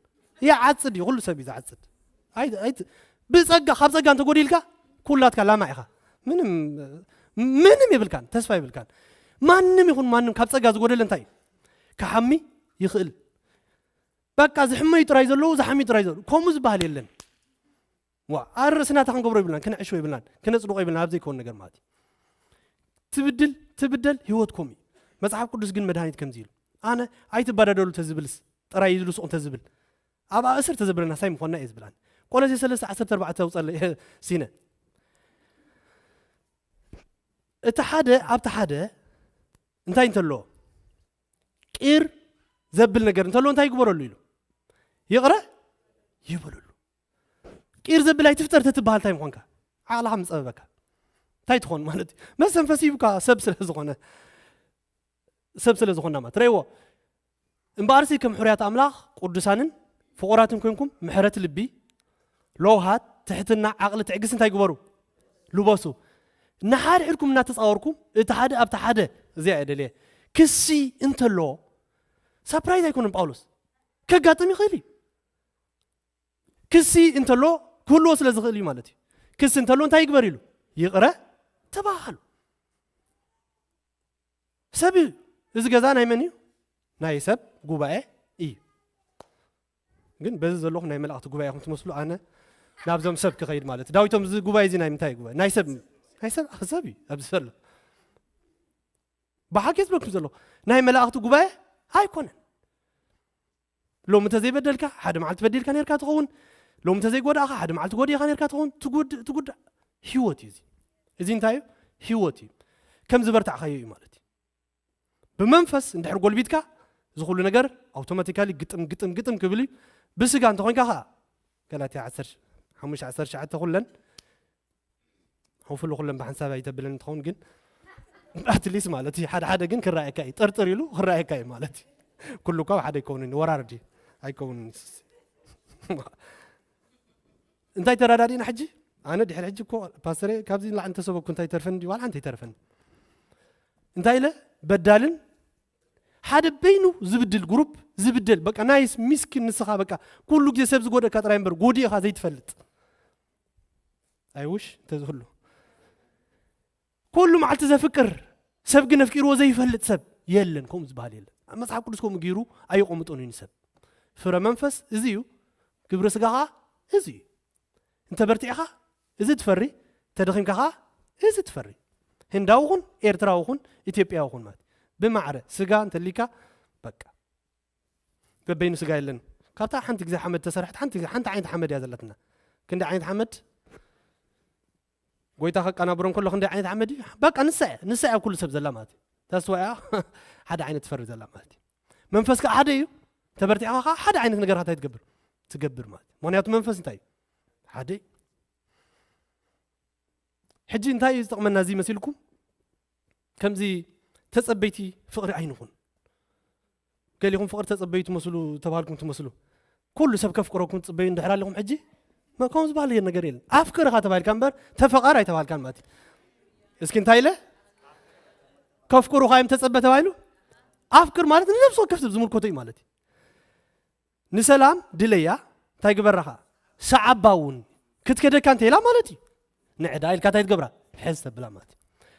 ይዓጽድ እዩ፣ ኩሉ ሰብ እዩ ዝዓጽድ። ኣይ-፣ ኣይ-፣ ብጸጋ፣ ካብ ጸጋ እንተጎዲልካ፣ ኩላትካ ላማ ኢኻ። ምንም፣ ምንም የብልካን፣ ተስፋ የብልካን። ማንም ይኹን ማንም ካብ ጸጋ ዝጎደለ እንታይ እዩ? ክሓሚ ይኽእል። በቃ ዝሕመዩ ጥራይ ዘለዉ፣ ዝሓምዩ ጥራይ ዘለዉ። ከምኡ ዝበሃል የለን። ዋ፣ ኣብ ርእስና እታ ክንገብሮ ይብልናን፣ ክነዕሾ ይብልናን፣ ክነጽድቆ ይብልናን፣ ኣብ ዘይከውን ነገር ማለት እዩ። ትብድል፣ ትብደል፣ ህይወት ከምኡ እዩ። መጽሓፍ ቅዱስ ግን መድሃኒት ከምዚ ኢሉ፣ ኣነ ኣይትባዳደሉ ተዝብልስ፣ ጥራይ ይልስቑ እንተዝብል፣ ኣብ ኣእስር ተዘብለና ሳይ ምኾንና እየ ዝብል ኣነ። ቆሎሴ ሰለስተ ዓሰርተ ኣርባዕተ ኣውጸለ ሲነ። እቲ ሓደ ኣብቲ ሓደ እንታይ እንተሎ፣ ቂር ዘብል ነገር እንተሎ እንታይ ይግበረሉ ኢሉ? ይቕረ ይበለሉ። ቂር ዘብል ኣይትፍጠር ተትበሃል እንታይ ምኾንካ? ዓቕልኻ ምጸበበካ። እንታይ ትኾን ማለት እዩ? መስተንፈሲ ሂብካ ሰብ ስለ ዝኾነ፣ ሰብ ስለ ዝኾንና ማለት። ትርእይዎ? እምበኣርሲ ከም ሕሩያት ኣምላኽ ቅዱሳንን ፍቑራትን ኮንኩም ምሕረት ልቢ፣ ለውሃት፣ ትሕትና፣ ዓቕሊ፣ ትዕግስቲ እንታይ ግበሩ? ልበሱ። ንሓድሕድኩም እናተጻወርኩም፣ እቲ ሓደ ኣብቲ ሓደ፣ እዚኣ እየ ደልየ። ክሲ እንተሎ፣ ሳፕራይዝ ኣይኮነን ጳውሎስ። ከጋጥም ይኽእል እዩ። ክሲ እንተሎ፣ ክህልዎ ስለ ዝኽእል እዩ ማለት እዩ። ክሲ እንተሎ እንታይ ይግበር ኢሉ? ይቕረ ተባሃሉ። ሰብ እዩ። እዚ ገዛ ናይ መን እዩ? ናይ ሰብ ጉባኤ እዩ። ግን በዚ ዘለኹም ናይ መላእኽቲ ጉባኤ ኢኹም ትመስሉ። ኣነ ናብዞም ሰብ ክኸይድ ማለት እዩ። ዳዊቶም፣ እዚ ጉባኤ እዚ ናይ ምንታይ ጉባኤ? ናይ ሰብ፣ ናይ ሰብ ኣኽዘብ እዩ ኣብዚ ዘሎ። ብሓቂ ዝብለኩም ዘሎ ናይ መላእኽቲ ጉባኤ ኣይኮነን። ሎሚ እንተዘይበደልካ፣ ሓደ መዓልቲ በዲልካ ነርካ ትኸውን። ሎሚ እንተዘይጎዳእካ፣ ሓደ መዓልቲ ጎዲእካ ነርካ ትኸውን። ትጉድ-፣ ትጉዳእ ህይወት እዩ እዚ። እዚ እንታይ እዩ? ህይወት እዩ። ከም ዝበርታዕካዮ እዩ ማለት እዩ። ብመንፈስ እንድሕር ጎልቢትካ፣ እዚ ኩሉ ነገር ኣውቶማቲካሊ ግጥም፣ ግጥም፣ ግጥም ክብል እዩ። ብስጋ እንተኾይንካ ኸዓ፣ ገላትያ ዓሰርተ ሓሙሽተ ዓሰርተ ትሽዓተ ኩለን፣ ሆፍሉ ኩለን ብሓንሳብ ኣይተብለን እንትኸውን ግን፣ ኣትሊስት ማለት እዩ። ሓደ ሓደ ግን ክረኣየካ እዩ። ጥርጥር ኢሉ ክረኣየካ እዩ ማለት እዩ። ኩሉ እኳ ሓደ ኣይከውንን፣ ወራርዲ ኣይከውንን። እንታይ ተረዳዲእና ሕጂ? ኣነ ድሕሪ ሕጂ እኮ ፓስተረ፣ ካብዚ ንላዕሊ እንተሰበኩ እንታይ ተርፈኒ ድዩ? ዋላ ሓንቲ ኣይተርፈኒ። እንታይ ኢለ? በዳልን ሓደ በይኑ ዝብድል ግሩፕ፣ ዝብደል በቃ ናይስ ሚስኪን ንስኻ በቃ ኩሉ ግዜ ሰብ ዝጎደእካ ጥራይ እምበር ጎዲእኻ ዘይትፈልጥ። ኣይውሽ እንተዝህሉ ኩሉ መዓልቲ ዘፍቅር ሰብ ግን ኣፍቂርዎ ዘይፈልጥ ሰብ የለን። ከምኡ ዝበሃል የለን። ኣብ መጽሓፍ ቅዱስ ከምኡ ገይሩ ኣይቆምጦን እዩ ንሰብ። ፍረ መንፈስ እዚ እዩ፣ ግብሪ ስጋ ኸዓ እዚ እዩ። እንተ በርቲዕኻ እዚ ትፈሪ፣ እንተ ደኺምካ ኸዓ እዚ ትፈሪ። ህንዳዊ ኹን፣ ኤርትራዊ ኹን፣ ኢትዮጵያዊ ኹን ማለት እዩ። ብማዕረ ስጋ እንተሊካ በቃ በበይኑ ስጋ የለን። ካብታ ሓንቲ ግዜ ሓመድ ተሰርሐት፣ ሓንቲ ግዜ፣ ሓንቲ ዓይነት ሓመድ እያ ዘለትና። ክንዲ ዓይነት ሓመድ ጎይታ ከቀናብሮ እንከሎ ክንዲ ዓይነት ሓመድ እዩ። በቃ ንሳ እያ፣ ንሳ እያ ኣብ ኩሉ ሰብ ዘላ ማለት እዩ። ታስዋ እያ ሓደ ዓይነት ትፈሪ ዘላ ማለት እዩ። መንፈስ ከዓ ሓደ እዩ። ተበርቲዕኻ ከዓ ሓደ ዓይነት ነገር እንታይ ትገብር? ትገብር ማለት እዩ። ምኽንያቱ መንፈስ እንታይ እዩ? ሓደ እዩ። ሕጂ እንታይ እዩ ዝጠቕመና እዚ መሲልኩም? ከምዚ ተጸበይቲ ፍቕሪ ኣይንኹን። ገሊኹም ፍቕሪ ተጸበዩ ትመስሉ፣ ተባህልኩም ትመስሉ። ኩሉ ሰብ ከፍቅረኩም ትጽበዩ እንድሕር ኣለኹም ሕጂ፣ መ-፣ ከምኡ ዝበሃል ነገር የለን። ኣፍቅር ኢኻ ተባሂልካ እምበር፣ ተፈቐር ኣይተባህልካን ማለት እዩ። እስኪ እንታይ ኢለ? ከፍቅሩኻ እዮም ተጸበ ተባሂሉ? ኣፍቅር ማለት ንነብሲ ወከፍ ሰብ ዝምልከቶ እዩ ማለት እዩ። ንሰላም ድለያ፣ እንታይ ግበራኻ? ሰዓባ እውን ክትከደካ እንተ ኢላ ማለት እዩ። ንዕዳ ኢልካ እንታይ ትገብራ? ሕዝ ተብላ ማለት እዩ።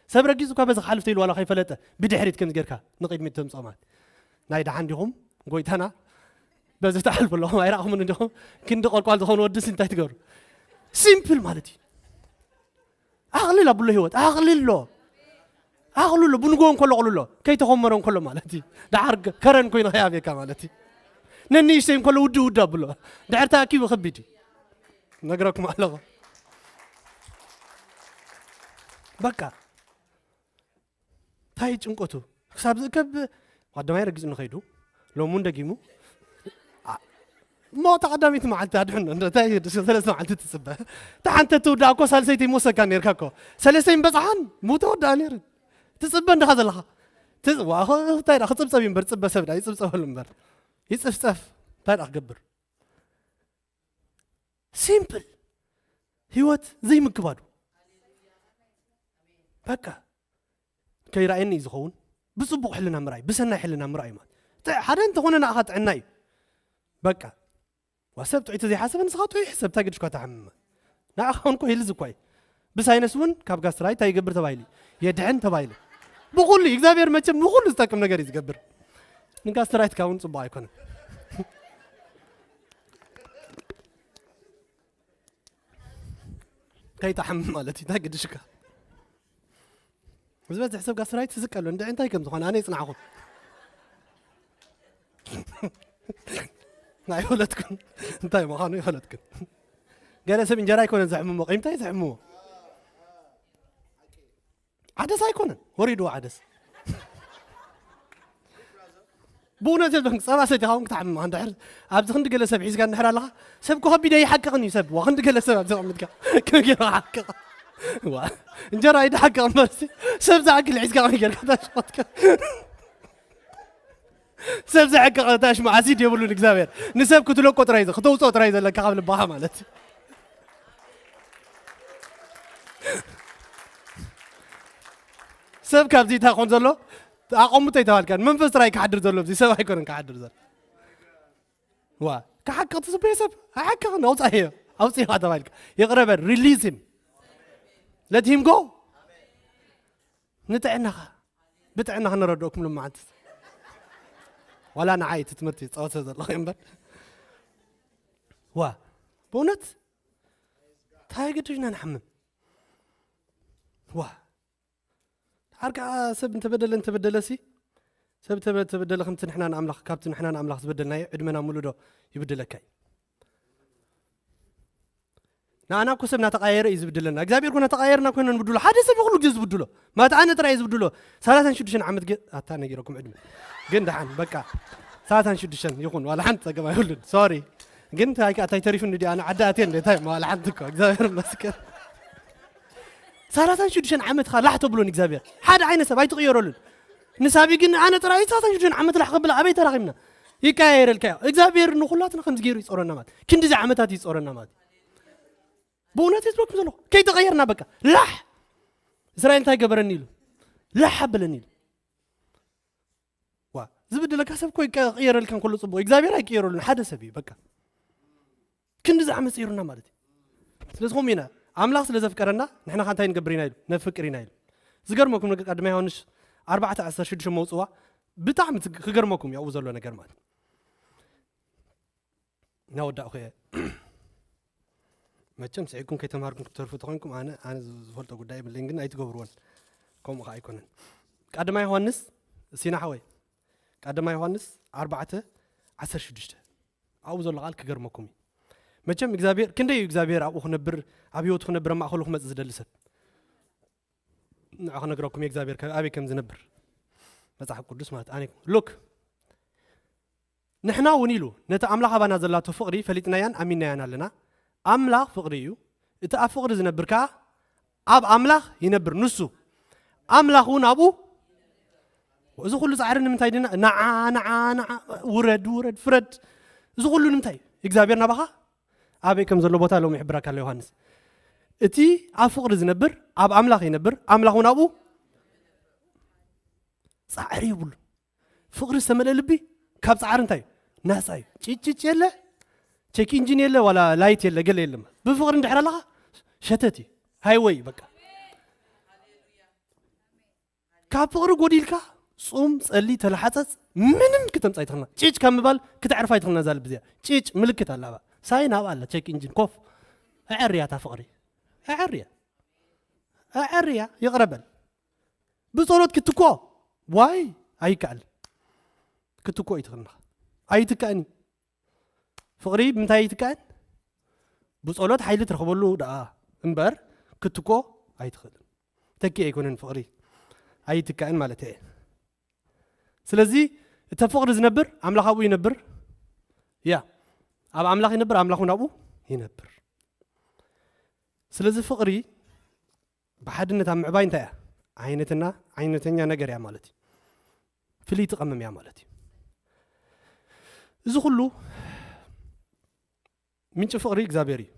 ሰብ ረጊጹ እኳ በዚ ክሓልፍ ተይሉ ዋላ ከይፈለጠ ብድሕሪት ከምዚ ጌርካ ንቕድሚት ተምጽኦ ማለት እዩ። ናይ ደሓን ዲኹም? ጎይታና በዚ ትሓልፉ ኣለኹም ኣይረኣኹምን እንዲኹም? ክንዲ ቆልቋል ዝኾኑ ወድስ እንታይ ትገብሩ? ሲምፕል ማለት እዩ። ኣቕልል ኣብሎ ህይወት፣ ኣቕልሎ። ኣቕልሎ፣ ብንጎ እንከሎ ኣቕልሎ፣ ከይተኾመረ እንከሎ ማለት እዩ። ደሓር ገ-፣ ከረን ኮይኑ ከይኣብየካ ማለት እዩ። ነንእሽተይ እንከሎ ውዲ ውዲ ኣብሎ። ድሕር ተኣኪቡ ከቢድ እዩ። ነግረኩም ኣለኹ። በቃ። እንታይ ጭንቀቱ? ክሳብ ዝእከብ ጓደማይ ረጊጹ ንኸይዱ። ሎም እውን ደጊሙ። አ-፣ እሞ እታ ቀዳመይቲ መዓልቲ ኣድሕኖ፣ እንዶ እንታይ እዩ? ሰለስተ መዓልቲ ትጽበ። እታ ሓንቲ ትውዳእ እኮ ሳልሰይቲ ይመሰካ ነርካ እኮ። ሰለስተይ ምበጽሓን ምተወዳኣ ነይሩ። ትጽበ እንዲኻ ዘለኻ። ትጽ-፣ ዋ፣ ኸ-፣ እንታይ ደኣ፣ ክጽብጸብ እዩ እምበር፣ ጽበ ሰብ ደኣ፣ ይጽብጸበሉ እምበር። ይጽፍጸፍ። እንታይ ደኣ ክገብር? ሲምፕል። ህይወት ዘይምክባዱ። በቃ። ከይረኣየኒ እዩ ዝኸውን። ብጽቡቕ ሕልና ምርኣይ፣ ብሰናይ ሕልና ምርኣይ ማለት። ጥ-፣ ሓደ እንተኾነ ንኣኻ ጥዕና እዩ። በቃ። ዋ፣ ሰብ ጥዑይ ተዘይሓሰበ ንስኻ ጥዑይ ሕሰብ፣ እንታይ ገድሽኳ ትሓምም? ንኣኻ እውን እኮ ሂልዝ እኳ እዩ። ብሳይነስ እውን ካብ ጋስትራይት እንታይ ይገብር ተባሂሉ? የድሕን ተባሂሉ። ብኹሉ፣ እግዚኣብሔር መቸም ንኹሉ ዝጠቅም ነገር እዩ ዝገብር። ንጋስትራይትካ እውን ጽቡቕ ኣይኮነን። ከይትሓምም ማለት እዩ። እንታይ ገድሽካ? ዝበዝሕ ሰብ ጋስትራይት ዝቀሎ እንድዒ እንታይ ከም ዝኾነ ኣነ ይጽናዕኹም። ኣይፈለጥኩን። እንታይ ምዃኑ ይፈለጥኩን። ገለ ሰብ እንጀራ ኣይኮነን ዘሕምሞ፣ ቂምታ እዩ ዘሕምሞ። ዓደስ ኣይኮነን፣ ወሪድዎ ዓደስ። ብእውነት የብልኽን፣ ጸባ ሰቲኻ እውን ክትሓምም ኢኻ። እንድሕር ኣብዚ ክንዲ ገለ ሰብ ሒዝካ እንድሕር ኣለኻ፣ ሰብ እኮ ከቢድ ኣይሓቅቕን እዩ። ሰብ፣ ዋ፣ ክንዲ ገለ ሰብ ኣብዚ ኣቐሚጥካ፣ ከመይ ገይሩ ክሓቅቕ? ዋ፣ እንጀራ ኣይድሓቅቕ እምበርሲ፣ ሰብ ዝኣክል ሒዝካ ከመይ ጌርካ ታሽቆትካ? ሰብ ዘዕቅቕ ታሽ መዓሲድ የብሉን እግዚኣብሔር። ንሰብ ክትለቆ ጥራይ ዘ-፣ ክተውፅኦ ጥራይ ዘለካ ካብ ልባኻ ማለት እዩ። ሰብ ካብዚ እንታይ ኮን ዘሎ? ኣቐምጦ ኣይተባልካን። መንፈስ ጥራይ ክሓድር ዘሎ፣ እዚ ሰብ ኣይኮነን ክሓድር ዘሎ። ዋ፣ ክሓቅቕ ትጽበዮ ሰብ? ኣይሓቅቕን፣ ኣውጻእዮ። ኣውጽእኻ ተባልካ። ይቕረ በል፣ ሪሊዝ ሂም። ለት ሂም ጎ። ንጥዕናኻ። ብጥዕና ክንረድኦኩም ሎማዓንቲ። ዋላ ንዓይ እቲ ትምህርቲ ጸወተ ዘለኹ እምበር። ዋ፣ ብእውነት እንታይ ገዲሽና ንሓምም? ዋ፣ ዓርካ ሰብ እንተበደለ እንተበደለ ሲ ሰብ ተበ- ተበደለ ከምቲ ንሕና ንኣምላኽ ካብቲ ንሕና ንኣምላኽ ዝበደልናዮ ዕድመና ሙሉ ዶ ይብድለካ እዩ? ንኣና እኮ ሰብ እናተቃየረ እዩ ዝብድለና። እግዚኣብሔር እኮ እናተቃየርና ኮይና ንብድሎ። ሓደ ሰብ እዩ ኩሉ ግዜ ዝብድሎ። ማለት ኣነ ጥራይ እዩ ዝብድሎ። ሰላሳን ሽዱሽተን ዓመት ገ ኣታ ነጊረኩም ዕድመ ግን ደሓን በቃ ሰላሳን ሽዱሽተን ይኹን ዋላ ሓንቲ ጸገም ኣይብሉን። ሶሪ ግን እንታይ እንታይ ተሪፉ እንዲ ኣነ ዓዲ ኣትየ እንደ እንታይ ዋላ ሓንቲ እኮ እግዚኣብሔር ይመስገን። ሰላሳን ሽዱሽተን ዓመትኻ ላሕ ተብሎን እግዚኣብሔር ሓደ ዓይነት ሰብ ኣይትቕየረሉን። ንሳቢ ግን ኣነ ጥራይ ሰላሳን ሽዱሽተን ዓመት ላሕ ከብላ ኣበይ ተራኺብና? ይቀያየረልካ እዩ እግዚኣብሔር። ንኹላትና ከምዚ ገይሩ ይጾረና ማለት ክንዲዚ ዓመታት ይጾረና ማለት ብእውነት የትበኩም ዘለኹ ከይተቐየርና በቃ ላሕ እስራኤል እንታይ ገበረኒ ኢሉ ላሕ ኣበለኒ ኢሉ። ዋ ዝብድለካ ሰብ እኮ ይቀየረልካ እንከሎ ጽቡቕ እግዚኣብሔር ኣይቀየረሉን ሓደ ሰብ እዩ በቃ ክንዲ ዝዓመፅ ይሩና ማለት እዩ። ስለዚ ከምኡ ኢና ኣምላኽ ስለ ዘፍቀረና ንሕና ከ እንታይ ንገብር ኢና ኢሉ ነፍቅር ኢና ኢሉ። ዝገርመኩም ነገር ቀዳማይ ዮሃንስ ኣርባዕተ ዓሰርተ ሽዱሽተ መውፅዋ ብጣዕሚ ክገርመኩም ያው ዘሎ ነገር ማለት እናወዳእኹ እየ። መቸም ስዒኩም ከይተምሃርኩም ክትተርፉ ተኾንኩም ኣነ ኣነ ዝፈልጦ ጉዳይ የብለይን ግን ኣይትገብርዎን። ከምኡ ከዓ ኣይኮነን። ቀዳማይ ዮሃንስ ሲና ሓወይ ቀዳማይ ዮሃንስ ኣርባዕተ ዓሰርተ ሽዱሽተ ኣብኡ ዘሎ ቃል ክገርመኩም እዩ። መቸም እግዚኣብሔር ክንደይ እዩ እግዚኣብሔር ኣብኡ ክነብር ኣብ ህይወቱ ክነብር ኣብ ማእኸሉ ክመፅእ ዝደሊ ሰብ ንዕ ክነግረኩም እየ እግዚኣብሔር ኣበይ ከም ዝነብር መፅሓፍ ቅዱስ ማለት ኣነ ሉክ ንሕና እውን ኢሉ ነቲ ኣምላኽ ኣባና ዘላቶ ፍቕሪ ፈሊጥናያን ኣሚንናያን ኣለና። ኣምላኽ ፍቕሪ እዩ። እቲ ኣብ ፍቕሪ ዝነብር ከኣ ኣብ ኣምላኽ ይነብር ንሱ ኣምላኽ እውን ኣብኡ። እዚ ኩሉ ፃዕሪ ንምንታይ ድና ንዓ ንዓ ንዓ ውረድ ውረድ ፍረድ እዚ ኩሉ ንምንታይ እግዚኣብሔር ናባኻ ኣበይ ከም ዘሎ ቦታ ሎም ይሕብረካ ኣሎ ዮሃንስ። እቲ ኣብ ፍቕሪ ዝነብር ኣብ ኣምላኽ ይነብር ኣምላኽ እውን ኣብኡ። ፃዕሪ ይብሉ ፍቕሪ ዝተመልአ ልቢ ካብ ፃዕሪ እንታይ ናፃ እዩ። ጭጭጭ የለ ቸክ ኢንጂን የለ ዋላ ላይት የለ ገለ የለ ብፍቕሪ እንድሕር ኣለኻ ሸተት እዩ ሃይወይ በቃ። ካብ ፍቕሪ ጎዲልካ ፁም ጸሊ ተለሓፀፅ ምንም ክተምፃ ይትኽልና ጭጭ ካብ ምባል ክተዕርፋ ይትኽልና እዛ ልቢ እዚኣ ጭጭ ምልክት ኣላ ባ ሳይን ኣብኣ ኣላ ቸክ ኢንጂን ኮፍ ኣዐርያ እታ ፍቕሪ ኣዐርያ ኣዐርያ ይቕረበል ብጸሎት ክትኮ ዋይ ኣይከኣል ክትኮ ይትኽልና ኣይትከኣን እዩ ፍቕሪ ብምንታይ ኣይትካእን? ብጸሎት ሓይሊ ትረኽበሉ ደኣ እምበር ክትኮ ኣይትኽእልን። ተኪ ኣይኮነን ፍቕሪ ኣይትካእን ማለት እየ። ስለዚ እተ ፍቕሪ ዝነብር ኣምላኽ ኣብኡ ይነብር። ያ ኣብ ኣምላኽ ይነብር ኣምላኽ እውን ኣብኡ ይነብር። ስለዚ ፍቕሪ ብሓድነት ኣብ ምዕባይ እንታይ እያ? ዓይነትና ዓይነተኛ ነገር እያ ማለት እዩ። ፍልይቲ ቀመም እያ ማለት እዩ። እዚ ኩሉ ምንጪ ፍቕሪ እግዚኣብሔር እዩ።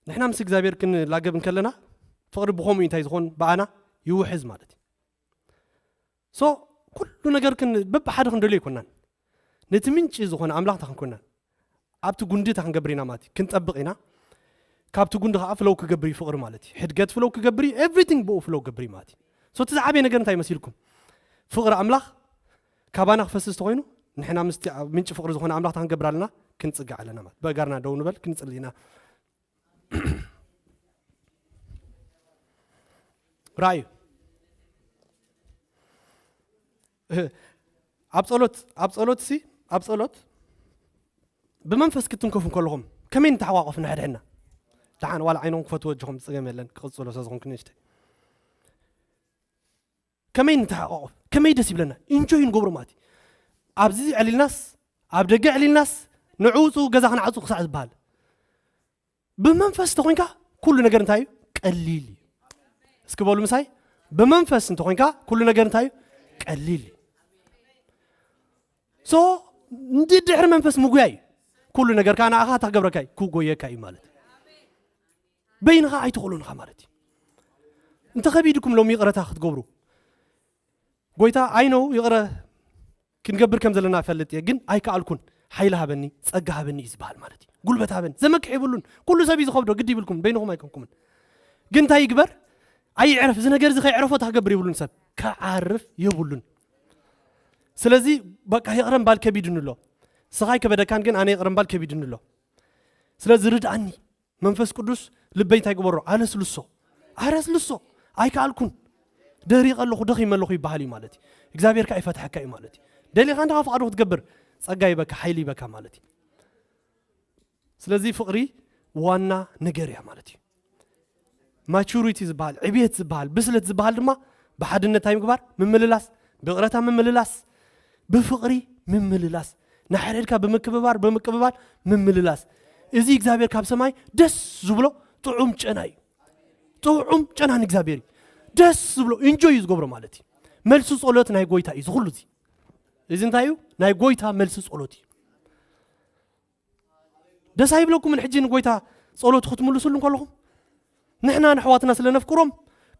ንሕና ምስ እግዚኣብሔር ክንላገብ እንከለና ፍቕሪ ብኸምኡ እንታይ ዝኾን ብኣና ይውሕዝ ማለት እዩ። ሶ ኩሉ ነገር በብሓደ ክንደልዮ ኣይኮናን። ነቲ ምንጪ ዝኾነ ኣምላኽ እንታይ ክንኮና ኣብቲ ጉንዲ እንታይ ክንገብር ኢና ማለት እዩ ክንጠብቕ ኢና። ካብቲ ጉንዲ ከዓ ፍለው ክገብር እዩ ፍቕሪ ማለት እዩ። ሕድገት ፍለው ክገብር እዩ። ኤቭሪቲንግ ብኡ ፍለው ክገብር እዩ ማለት እዩ። ሶ እቲ ዝዓበየ ነገር እንታይ መሲልኩም? ፍቕሪ ኣምላኽ ካባና ክፈስስ ተኮይኑ ንሕና ምስቲ ኣብ ምንጪ ፍቕሪ ዝኾነ ኣምላኽ እንታይ ክንገብር ኣለና? ክንጽጋዕ ኣለና ማለት በእጋርና ደው ንበል ክንጽሊ ኢና። ራእዩ ኣብ ጸሎት ኣብ ጸሎት ሲ ኣብ ጸሎት ብመንፈስ ክትንከፉ ከለኹም ከመይ ንተሓቋቆፍ ንሕድሕድና ደሓን ዋላ ዓይኖም ክፈትዎ እጅኹም ዝጸገም የለን ክቕጽሎ ስለ ዝኾንኩ ንእሽተይ ከመይ ንተሓቋቆፍ ከመይ ደስ ይብለና ኢንጆይ ንገብሮ ማለት እዩ ኣብዚ ዕሊልናስ ኣብ ደገ ዕሊልናስ ንዕውፁ ገዛ ክንዓፁ ክሳዕ ዝበሃል ብመንፈስ ተኾይንካ ኩሉ ነገር እንታይ እዩ ቀሊል እዩ እስኪ በሉ ምሳይ ብመንፈስ እንተኾይንካ ኩሉ ነገር እንታይ እዩ ቀሊል እዩ ሶ እንዲ ድሕሪ መንፈስ ምጉያ እዩ ኩሉ ነገር ከዓ ንኣኻ ታክገብረካ እዩ ክጎየካ እዩ ማለት እዩ በይንኻ ኣይትኽእሉን ኢኻ ማለት እዩ እንተ ከቢድኩም ሎም ይቕረታ ክትገብሩ ጎይታ ኣይነው ይቕረ ክንገብር ከም ዘለና እፈልጥ እየ ግን ኣይከኣልኩን ሓይሊ ሃበኒ ጸጋ ሃበኒ እዩ ዝበሃል ማለት እዩ ጉልበት ሃበኒ ዘመክሕ የብሉን ኩሉ ሰብ እዩ ዝኸብዶ ግዲ ይብልኩም በይንኹም ኣይኮንኩምን ግን እንታይ ይግበር ኣይዕረፍ እዚ ነገር እዚ ከይዕረፎ ታክገብር የብሉን ሰብ ክዓርፍ የብሉን ስለዚ በቃ ይቕረ ምባል ከቢድኒ ኣሎ ስኻ ኣይከበደካን ግን ኣነ ይቕረ ምባል ከቢድኒ ኣሎ ስለዚ ርድኣኒ መንፈስ ቅዱስ ልበይ እንታይ ግበሮ? ኣለስልሶ፣ ኣለስልሶ። ኣይከኣልኩን፣ ደሪቐ ኣለኹ፣ ደኺመ ኣለኹ ይበሃል እዩ ማለት እዩ። እግዚኣብሔር ከኣ ይፈትሐካ እዩ ማለት እዩ። ደሊኻ እንተኻ ፍቓዱ ክትገብር ጸጋ ይበካ፣ ሓይሊ ይበካ ማለት እዩ። ስለዚ ፍቕሪ ዋና ነገር እያ ማለት እዩ። ማቹሪቲ ዝበሃል፣ ዕብየት ዝበሃል፣ ብስለት ዝበሃል ድማ ብሓድነት እንታይ ምግባር? ምምልላስ፣ ብይቕረታ ምምልላስ፣ ብፍቕሪ ምምልላስ፣ ንሓድሕድካ ብምክብባር፣ ብምቅብባል ምምልላስ። እዚ እግዚኣብሔር ካብ ሰማይ ደስ ዝብሎ ጥዑም ጨና እዩ። ጥዑም ጨና ንእግዚኣብሔር እዩ። ደስ ዝብሎ ኢንጆይ እዩ ዝገብሮ ማለት እዩ። መልሲ ጸሎት ናይ ጎይታ እዩ ዝኹሉ እዚ። እዚ እንታይ እዩ? ናይ ጎይታ መልሲ ጸሎት እዩ። ደስ ኣይብለኩምን? ሕጂ ንጎይታ ጸሎት ክትምልሱሉ እንከለኹም ንሕና ንሕዋትና ስለ ነፍቅሮም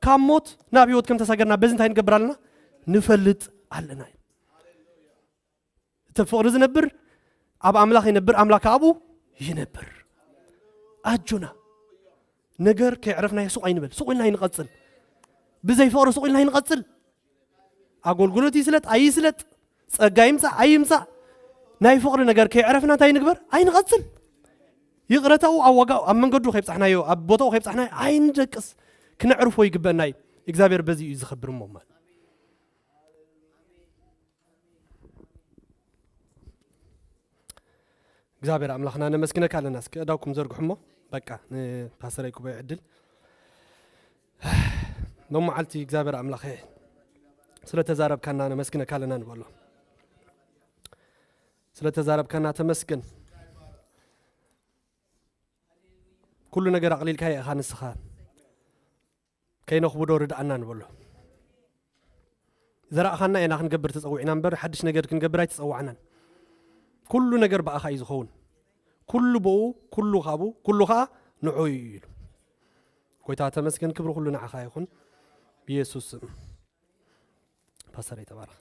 ካብ ሞት ናብ ህይወት ከም ተሳገርና በዚ እንታይ ንገብር ኣለና? ንፈልጥ ኣለና። እቲ ፍቕሪ ዝነብር ኣብ ኣምላኽ ይነብር፣ ኣምላኽ ኣብኡ ይነብር። ኣጆና ነገር ከየዕረፍና ሱቕ ኣይንበል። ሱቕ ኢልና ኣይንቐጽል። ብዘይ ፍቕሪ ሱቕ ኢልና ኣይንቐጽል። ኣገልግሎት ይስለጥ ኣይስለጥ፣ ጸጋ ይምጻእ ኣይምጻእ፣ ናይ ፍቕሪ ነገር ከየዕረፍና እንታይ ንግበር? ኣይንቐጽል። ይቕረታኡ ኣብ ዋጋ፣ ኣብ መንገዱ ከይብጻሕናዮ፣ ኣብ ቦታኡ ከይብጻሕናዮ ኣይንደቅስ። ክነዕርፎ ይግበአና እዩ። እግዚኣብሔር በዚ እዩ ዝኸብር እሞ ማለት እግዚኣብሔር ኣምላኽና ነመስግነካ ኣለና። እስኪ እዳውኩም ዘርግሑ እሞ በቃ ንፓስተረይ ኩባኤ ዕድል። ሎም መዓልቲ እግዚኣብሔር ኣምላኸ ስለተዛረብካና ነመስግነካ ኣለና ንበሎ። ስለተዛረብካና ተመስገን። ኩሉ ነገር ኣቕሊልካ ኢኻ ንስኻ። ከይነኽብዶ ርድኣና ንበሎ። ዘራእኻና ኢና ክንገብር ተጸዊዕና እምበር ሓድሽ ነገር ክንገብር ኣይተጸዋዕናን። ኩሉ ነገር ብኣኻ እዩ ዝኸውን። ኩሉ ብኡ፣ ኩሉ ካብኡ፣ ኩሉ ኸኣ ንዑ እዩ ኢሉ። ጎይታ ተመስገን፣ ክብሪ ኩሉ ንዓኻ ይኹን። ብየሱስ ስም። ፓስተር ይተባረኽ።